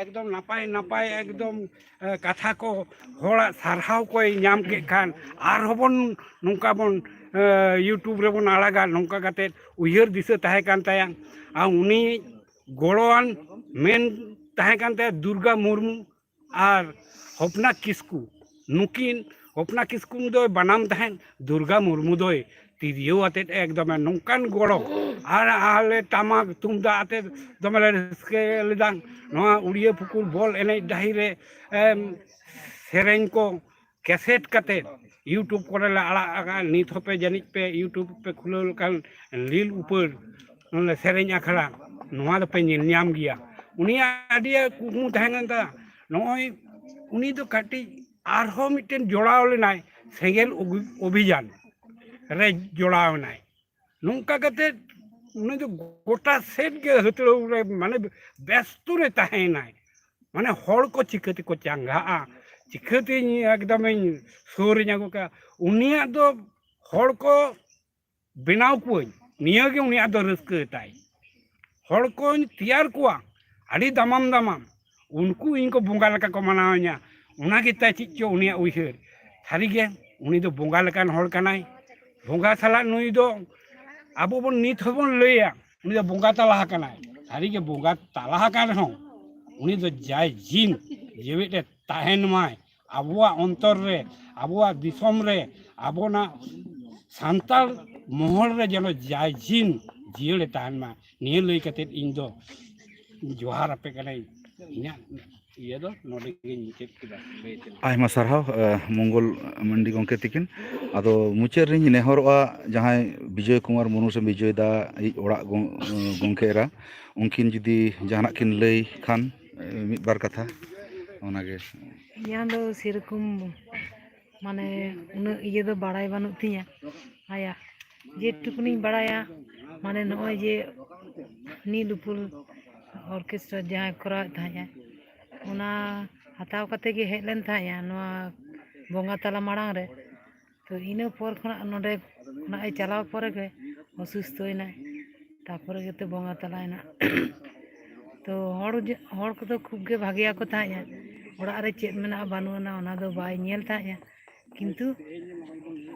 ᱮᱠᱫᱚᱢ ᱱᱟᱯᱟᱭ ᱱᱟᱯᱟᱭ ᱮᱠᱫᱚᱢ, ᱟᱸ, ᱠᱟᱛᱷᱟ ᱠᱚ, ᱦᱚᱲᱟᱜ ᱥᱟᱨᱦᱟᱣ ᱠᱚᱭ ᱧᱟᱢ ᱠᱮᱫ ᱠᱷᱟᱱ ᱟᱨᱦᱚᱸ ᱵᱚᱱ ᱱᱚᱝᱠᱟ ᱵᱚᱱ, ᱟᱸ, YouTube ᱨᱮᱵᱚᱱ ᱟᱲᱟᱜᱟ᱾ ᱱᱚᱝᱠᱟ ᱠᱟᱛᱮ ᱩᱭᱦᱟᱹᱨ ᱫᱤᱥᱟᱹ ᱛᱟᱦᱮᱸ ᱠᱟᱱ ᱛᱟᱭᱟ᱾ ᱟᱨ ᱩᱱᱤ ᱜᱚᱲᱚᱣᱟᱱ ᱢᱮᱱ ᱛᱟᱦᱮᱸ ᱠᱟᱱ ᱛᱟᱭᱟ ᱫᱩᱨᱜᱟ ᱢᱩᱨᱢᱩ ᱟᱨ ᱦᱚᱯᱱᱟ ᱠᱤᱥᱠᱩ᱾ ᱱᱩᱠᱤᱱ, ᱦᱚᱯᱱᱟ ᱠᱤᱥᱠᱩ ᱫᱚᱭ ᱵᱟᱱᱟᱢ ᱛᱟᱦᱮᱸᱫ, ᱫᱩᱨᱜᱟ ᱢᱩᱨᱢᱩ ᱫᱚᱭ ᱛᱤᱨᱭᱳ ᱟᱛᱮᱫ ᱮᱠᱫᱚᱢᱮ ᱱᱚᱝᱠᱟᱱ ᱜᱚᱲᱚ᱾ ᱟᱨ ᱟᱞᱮ ᱴᱟᱢᱟᱠ ᱛᱩᱢᱫᱟᱜ ᱟᱛᱮᱫ ᱫᱚᱢᱮ ᱞᱮ ᱨᱟᱹᱥᱠᱟᱹ ᱞᱮᱫᱟ᱾ ᱱᱚᱣᱟ ᱩᱲᱤᱭᱟᱹ ᱯᱩᱠᱩᱨ ᱵᱚᱞ ᱮᱱᱮᱡ ᱰᱟᱹᱦᱤ ᱨᱮ, ᱮᱢ, ᱥᱮᱨᱮᱧ ᱠᱚ ᱠᱮᱥᱮᱴ ᱠᱟᱛᱮᱫ YouTube ᱠᱚᱨᱮ ᱞᱮ ᱟᱲᱟᱜ ᱟᱠᱟᱫᱼᱟ᱾ ᱱᱤᱛ ᱦᱚᱸᱯᱮ ᱡᱟᱹᱱᱤᱡ ᱯᱮ YouTube ᱯᱮ ᱠᱷᱩᱞᱟᱹᱣ ᱞᱮᱠᱷᱟᱱ ᱞᱤᱞ ᱩᱯᱟᱹᱲ ᱥᱮᱨᱮᱧ ᱟᱠᱷᱲᱟ, ᱱᱚᱣᱟ ᱫᱚᱯᱮ ᱧᱮᱞ ᱧᱟᱢ ᱜᱮᱭᱟ᱾ ᱩᱱᱤᱭᱟᱜ ᱟᱹᱰᱤ ᱠᱩᱠᱢᱩ ᱛᱟᱦᱮᱸ ᱠᱟᱱ ᱛᱟᱭᱟ᱾ ᱱᱚᱜᱼᱚᱭ ᱩᱱᱤ ᱫᱚ ᱠᱟᱹᱴᱤᱡ ᱟᱨᱦᱚᱸ ᱢᱤᱫᱴᱮᱱ ᱡᱚᱲᱟᱣ ᱞᱮᱱᱟᱭ, ᱥᱮᱸᱜᱮᱞ ᱚᱜᱤ- ᱚᱵᱷᱤᱡᱟᱱ ᱨᱮ ᱡᱚᱲᱟᱣ ᱮᱱᱟᱭ᱾ ᱱᱚᱝᱠᱟ ᱠᱟᱛᱮ ᱩᱱᱤ ᱫᱚ ᱜᱚᱴᱟ ᱥᱮᱫ ᱜᱮ ᱦᱟᱹᱛᱲᱟᱹᱣ ᱨᱮ, ᱢᱟᱱᱮ, ᱵᱮᱥᱛᱚ ᱨᱮ ᱛᱟᱦᱮᱸᱭᱮᱱᱟᱭ᱾ ᱢᱟᱱᱮ, ᱦᱚᱲ ᱠᱚ ᱪᱤᱠᱟᱹ ᱛᱮᱠᱚ ᱪᱟᱸᱜᱟᱜᱼᱟ, ᱪᱤᱠᱟᱹᱛᱤᱧ ᱮᱠᱫᱚᱢᱤᱧ ᱥᱩᱨᱤᱧ ᱟᱹᱜᱩ ᱠᱟᱜᱼᱟ? ᱩᱱᱤᱭᱟᱜ ᱫᱚ ᱦᱚᱲ ᱠᱚ ᱵᱮᱱᱟᱣ ᱠᱚᱣᱟᱹᱧ, ᱱᱤᱭᱟᱹᱜᱮ ᱩᱱᱤᱭᱟᱜ ᱫᱚ ᱨᱟᱹᱥᱠᱟᱹ ᱛᱟᱭ᱾ ᱦᱚᱲ ᱠᱚᱧ ᱛᱮᱭᱟᱨ ᱠᱚᱣᱟ ᱟᱹᱰᱤ ᱫᱟᱢᱟᱢ ᱫᱟᱢᱟᱢ, ᱩᱱᱠᱩ ᱤᱧ ᱠᱚ ᱵᱚᱸᱜᱟ ᱞᱮᱠᱟ ᱠᱚ ᱢᱟᱱᱟᱣᱤᱧᱟ᱾ ᱚᱱᱟ ᱜᱮ ᱛᱟᱭ ᱪᱮᱫ ᱪᱚ ᱩᱱᱤᱭᱟᱜ ᱩᱭᱦᱟᱹᱨ᱾ ᱥᱟᱹᱨᱤᱜᱮ ᱩᱱᱤ ᱫᱚ ᱵᱚᱸᱜᱟ ᱞᱮᱠᱟᱱ ᱦᱚᱲ ᱠᱟᱱᱟᱭ᱾ ᱵᱚᱸᱜᱟ ᱥᱟᱞᱟᱜ ᱱᱩᱭ ᱫᱚ, ᱟᱵᱚ ᱵᱚᱱ ᱱᱤᱛ ᱦᱚᱸᱵᱚᱱ ᱞᱟᱹᱭᱟ, ᱩᱱᱤ ᱫᱚ ᱵᱚᱸᱜᱟ ᱛᱟᱞᱟ ᱟᱠᱟᱱᱟᱭ᱾ ᱥᱟᱹᱨᱤᱜᱮ ᱵᱚᱸᱜᱟ ᱛᱟᱞᱟ ᱟᱠᱟᱱ ᱨᱮᱦᱚᱸ ᱩᱱᱤ ᱫᱚ ᱡᱟᱭ ᱡᱤᱱ ᱡᱤᱣᱮᱫ ᱮ ᱛᱟᱦᱮᱱ ᱢᱟᱭ, ᱟᱵᱚᱣᱟᱜ ᱚᱱᱛᱚᱨ ᱨᱮ, ᱟᱵᱚᱣᱟᱜ ᱫᱤᱥᱚᱢ ᱨᱮ, ᱟᱵᱚᱱᱟᱜ ᱥᱟᱱᱛᱟᱲ ᱢᱚᱦᱚᱞ ᱨᱮ ᱡᱮᱱᱚ ᱡᱟᱭ ᱡᱤᱱ ᱡᱤᱭᱟᱹᱲ ᱮ ᱛᱟᱦᱮᱱ ᱢᱟ᱾ ᱱᱤᱭᱟᱹ ᱞᱟᱹᱭ ᱠᱟᱛᱮᱫ ᱤᱧ ᱫᱚ ᱡᱚᱦᱟᱨ ᱟᱯᱮ ᱠᱟᱹᱱᱟᱹᱧ᱾ ᱤᱧᱟᱹᱜ ᱤᱭᱟᱹ ᱫᱚ ᱱᱚᱰᱮ ᱜᱤᱧ ᱢᱩᱪᱟᱹᱫ ᱠᱮᱫᱟ᱾ ᱞᱟᱹᱭ ᱛᱮᱱᱟᱜ᱾ ᱟᱭᱢᱟ ᱥᱟᱨᱦᱟᱣ, ᱟᱸ, ᱢᱚᱝᱜᱚᱞ ᱢᱟᱱᱰᱤ ᱜᱚᱢᱠᱮ ᱛᱤᱠᱤᱱ᱾ ᱟᱫᱚ ᱢᱩᱪᱟᱹᱫ ᱨᱤᱧ ᱱᱮᱦᱚᱨᱚᱜᱼᱟ, ᱡᱟᱦᱟᱸᱭ ᱵᱤᱡᱚᱭ ᱠᱩᱢᱟᱨ ᱢᱩᱨᱢᱩ ᱥᱮ ᱵᱤᱡᱚᱭ ᱫᱟ ᱤᱡ ᱚᱲᱟᱜ ᱜᱚ-, ᱜᱚᱢᱠᱮ ᱮᱨᱟ, ᱩᱱᱠᱤᱱ ᱡᱩᱫᱤ ᱡᱟᱦᱟᱱᱟᱜ ᱠᱤᱱ ᱞᱟᱹᱭ ᱠᱷᱟᱱ, ᱮ, ᱢᱤᱫ ᱵᱟᱨ ᱠᱟᱛᱷᱟ, ᱚᱱᱟᱜᱮ᱾ ᱤᱧᱟᱹᱜ ᱫᱚ ᱥᱮᱨᱚᱠᱚᱢ, ᱢᱟᱱᱮ, ᱩᱱᱟᱹᱜ ᱤᱭᱟᱹ ᱫᱚ ᱵᱟᱲᱟᱭ ᱵᱟᱹᱱᱩᱜ ᱛᱤᱧᱟᱹ ᱟᱭᱟᱜ᱾ ᱡᱮᱴᱩᱠᱩᱱᱤᱧ ᱵᱟᱲᱟᱭᱟ, ᱢᱟᱱᱮ, ᱱᱚᱜᱼᱚᱭ ᱡᱮ ᱱᱤᱞᱩᱯᱩᱨ ᱚᱨᱠᱮᱥᱴᱨᱟ ᱡᱟᱦᱟᱸᱭ ᱠᱚᱨᱟᱣᱮᱫ ᱛᱟᱦᱮᱸᱫᱼᱟ, ᱚᱱᱟ ᱦᱟᱛᱟᱣ ᱠᱟᱛᱮ ᱜᱮ ᱦᱮᱡ ᱞᱮᱱ ᱛᱟᱦᱮᱸᱫᱼᱟ ᱱᱚᱣᱟ ᱵᱚᱸᱜᱟ ᱛᱟᱞᱟ ᱢᱟᱲᱟᱝ ᱨᱮ᱾ ᱛᱚ, ᱤᱱᱟᱹ ᱯᱚᱨ ᱠᱷᱚᱱᱟᱜ, ᱱᱚᱰᱮ ᱠᱷᱚᱱᱟᱜ ᱮ ᱪᱟᱞᱟᱣ ᱯᱚᱨᱮ ᱜᱮ ᱚᱥᱩᱥᱛᱷᱚᱭᱮᱱᱟᱭ, ᱛᱟᱨᱯᱚᱨᱮ ᱜᱮᱛᱚ ᱵᱚᱸᱜᱟ ᱛᱟᱞᱟᱭᱮᱱᱟ᱾ ᱛᱚ, ᱦᱚᱲ ᱡᱮ, ᱦᱚᱲ ᱠᱚᱫᱚ ᱠᱷᱩᱵ ᱜᱮ ᱵᱷᱟᱜᱮᱭᱟᱠᱚ ᱛᱟᱦᱮᱸᱫᱼᱟ᱾ ᱚᱲᱟᱜ ᱨᱮ ᱪᱮᱫ ᱢᱮᱱᱟᱜᱼᱟ ᱵᱟᱹᱱᱩᱜ ᱟᱱᱟ, ᱚᱱᱟ ᱫᱚ ᱵᱟᱭ ᱧᱮᱞ ᱛᱟᱦᱮᱸᱫᱼᱟ᱾ ᱠᱤᱱᱛᱩ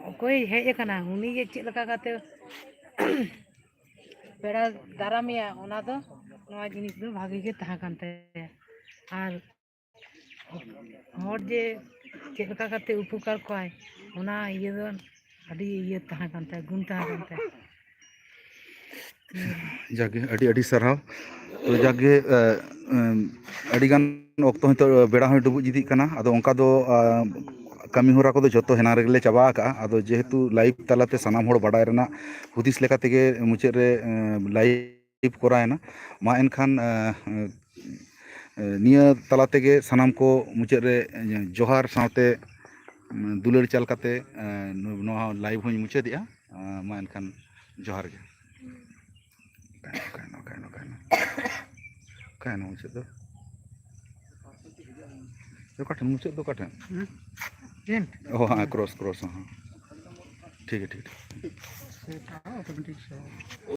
ᱚᱠᱚᱭ ᱦᱮᱡ ᱟᱠᱟᱱᱟ, ᱩᱱᱤ ᱜᱮ ᱪᱮᱫ ᱞᱮᱠᱟ ᱠᱟᱛᱮ ᱯᱮᱲᱟ ᱫᱟᱨᱟᱢᱮᱭᱟ, ᱚᱱᱟ ᱫᱚ, ᱱᱚᱣᱟ ᱡᱤᱱᱤᱥ ᱫᱚ ᱵᱷᱟᱜᱮ ᱜᱮ ᱛᱟᱦᱮᱸ ᱠᱟᱱ ᱛᱟᱭᱟ᱾ ᱟᱨ ᱦᱚᱲ ᱡᱮ ᱪᱮᱫ ᱞᱮᱠᱟ ᱠᱟᱛᱮ ᱩᱯᱚᱠᱟᱨ ᱠᱚᱣᱟᱭ, ᱚᱱᱟ ᱤᱭᱟᱹ ᱫᱚ ᱟᱹᱰᱤ ᱤᱭᱟᱹ ᱛᱟᱦᱮᱸ ᱠᱟᱱ ᱛᱟᱭᱟ, ᱜᱩᱱ ᱛᱟᱦᱮᱸ ᱠᱟᱱ ᱛᱟᱭᱟ᱾ ᱡᱟᱜᱮ, ᱟᱹᱰᱤ ᱟᱹᱰᱤ ᱥᱟᱨᱦᱟᱣ᱾ ᱛᱚ, ᱡᱟᱜᱮ, ᱮ, ᱮᱢ, ᱟᱹᱰᱤᱜᱟᱱ ᱚᱠᱛᱚ ᱱᱤᱛᱚᱜ ᱵᱮᱲᱟ ᱦᱚᱸᱭ ᱰᱩᱵᱩᱡ ᱤᱫᱤᱜ ᱠᱟᱱᱟ᱾ ᱟᱫᱚ ᱚᱱᱠᱟ ᱫᱚ, ᱟ, ᱠᱟᱹᱢᱤ ᱦᱚᱨᱟ ᱠᱚᱫᱚ ᱡᱚᱛᱚ ᱦᱮᱱᱟᱝ ᱨᱮᱜᱮ ᱞᱮ ᱪᱟᱵᱟ ᱟᱠᱟᱜᱼᱟ᱾ ᱟᱫᱚ ᱡᱮᱦᱮᱛᱩ live ᱛᱟᱞᱟᱛᱮ ᱥᱟᱱᱟᱢ ᱦᱚᱲ ᱵᱟᱰᱟᱭ ᱨᱮᱱᱟᱜ ᱦᱩᱫᱤᱥ ᱞᱮᱠᱟ ᱛᱮᱜᱮ ᱢᱩᱪᱟᱹᱫ ᱨᱮ, ᱮ, live ᱠᱚᱨᱟᱣ ᱮᱱᱟ᱾ ᱢᱟ ᱮᱱᱠᱷᱟᱱ, ᱮ, ᱮ, ᱱᱤᱭᱟᱹ ᱛᱟᱞᱟ ᱛᱮᱜᱮ ᱥᱟᱱᱟᱢ ᱠᱚ ᱢᱩᱪᱟᱹᱫ ᱨᱮ, ᱮ, ᱡᱚᱦᱟᱨ ᱥᱟᱶᱛᱮ ᱫᱩᱞᱟᱹᱲ ᱪᱟᱞ ᱠᱟᱛᱮ, ᱮ, ᱱᱚᱣᱟ ᱞᱟᱭᱤᱵᱷ ᱦᱚᱸᱧ ᱢᱩᱪᱟᱹᱫᱮᱜᱼᱟ᱾ ᱮ, ᱢᱟ ᱮᱱᱠᱷᱟᱱ ᱡᱚᱦᱟᱨ ᱜᱮ᱾ ᱚᱠᱟᱭᱮᱱᱟ, ᱚᱠᱟᱭᱮᱱᱟ, ᱚᱠᱟᱭᱮᱱᱟ, ᱚᱠᱟᱭᱮᱱᱟ? ᱚᱠᱟᱭᱮᱱᱟ ᱢᱩᱪᱟᱹᱫ ᱫᱚ? ᱚᱠᱟ ᱴᱷᱮᱱ ᱢᱩᱪᱟᱹᱫ ᱫᱚ ᱚᱠᱟ ᱴᱷᱮᱱ? ᱦᱮᱸ? ᱮᱱᱰ? ᱚ, ᱦᱮᱸ, ᱠᱨᱚᱥ, ᱠᱨᱚᱥ, ᱦᱮᱸ, ᱦᱮᱸ᱾ ᱴᱷᱤᱠ ᱜᱮᱭᱟ, ᱴᱷᱤᱠ ᱜᱮᱭᱟ᱾ ᱥᱮᱴ ᱚᱴᱳᱢᱮᱴᱤᱠ ᱥᱮ᱾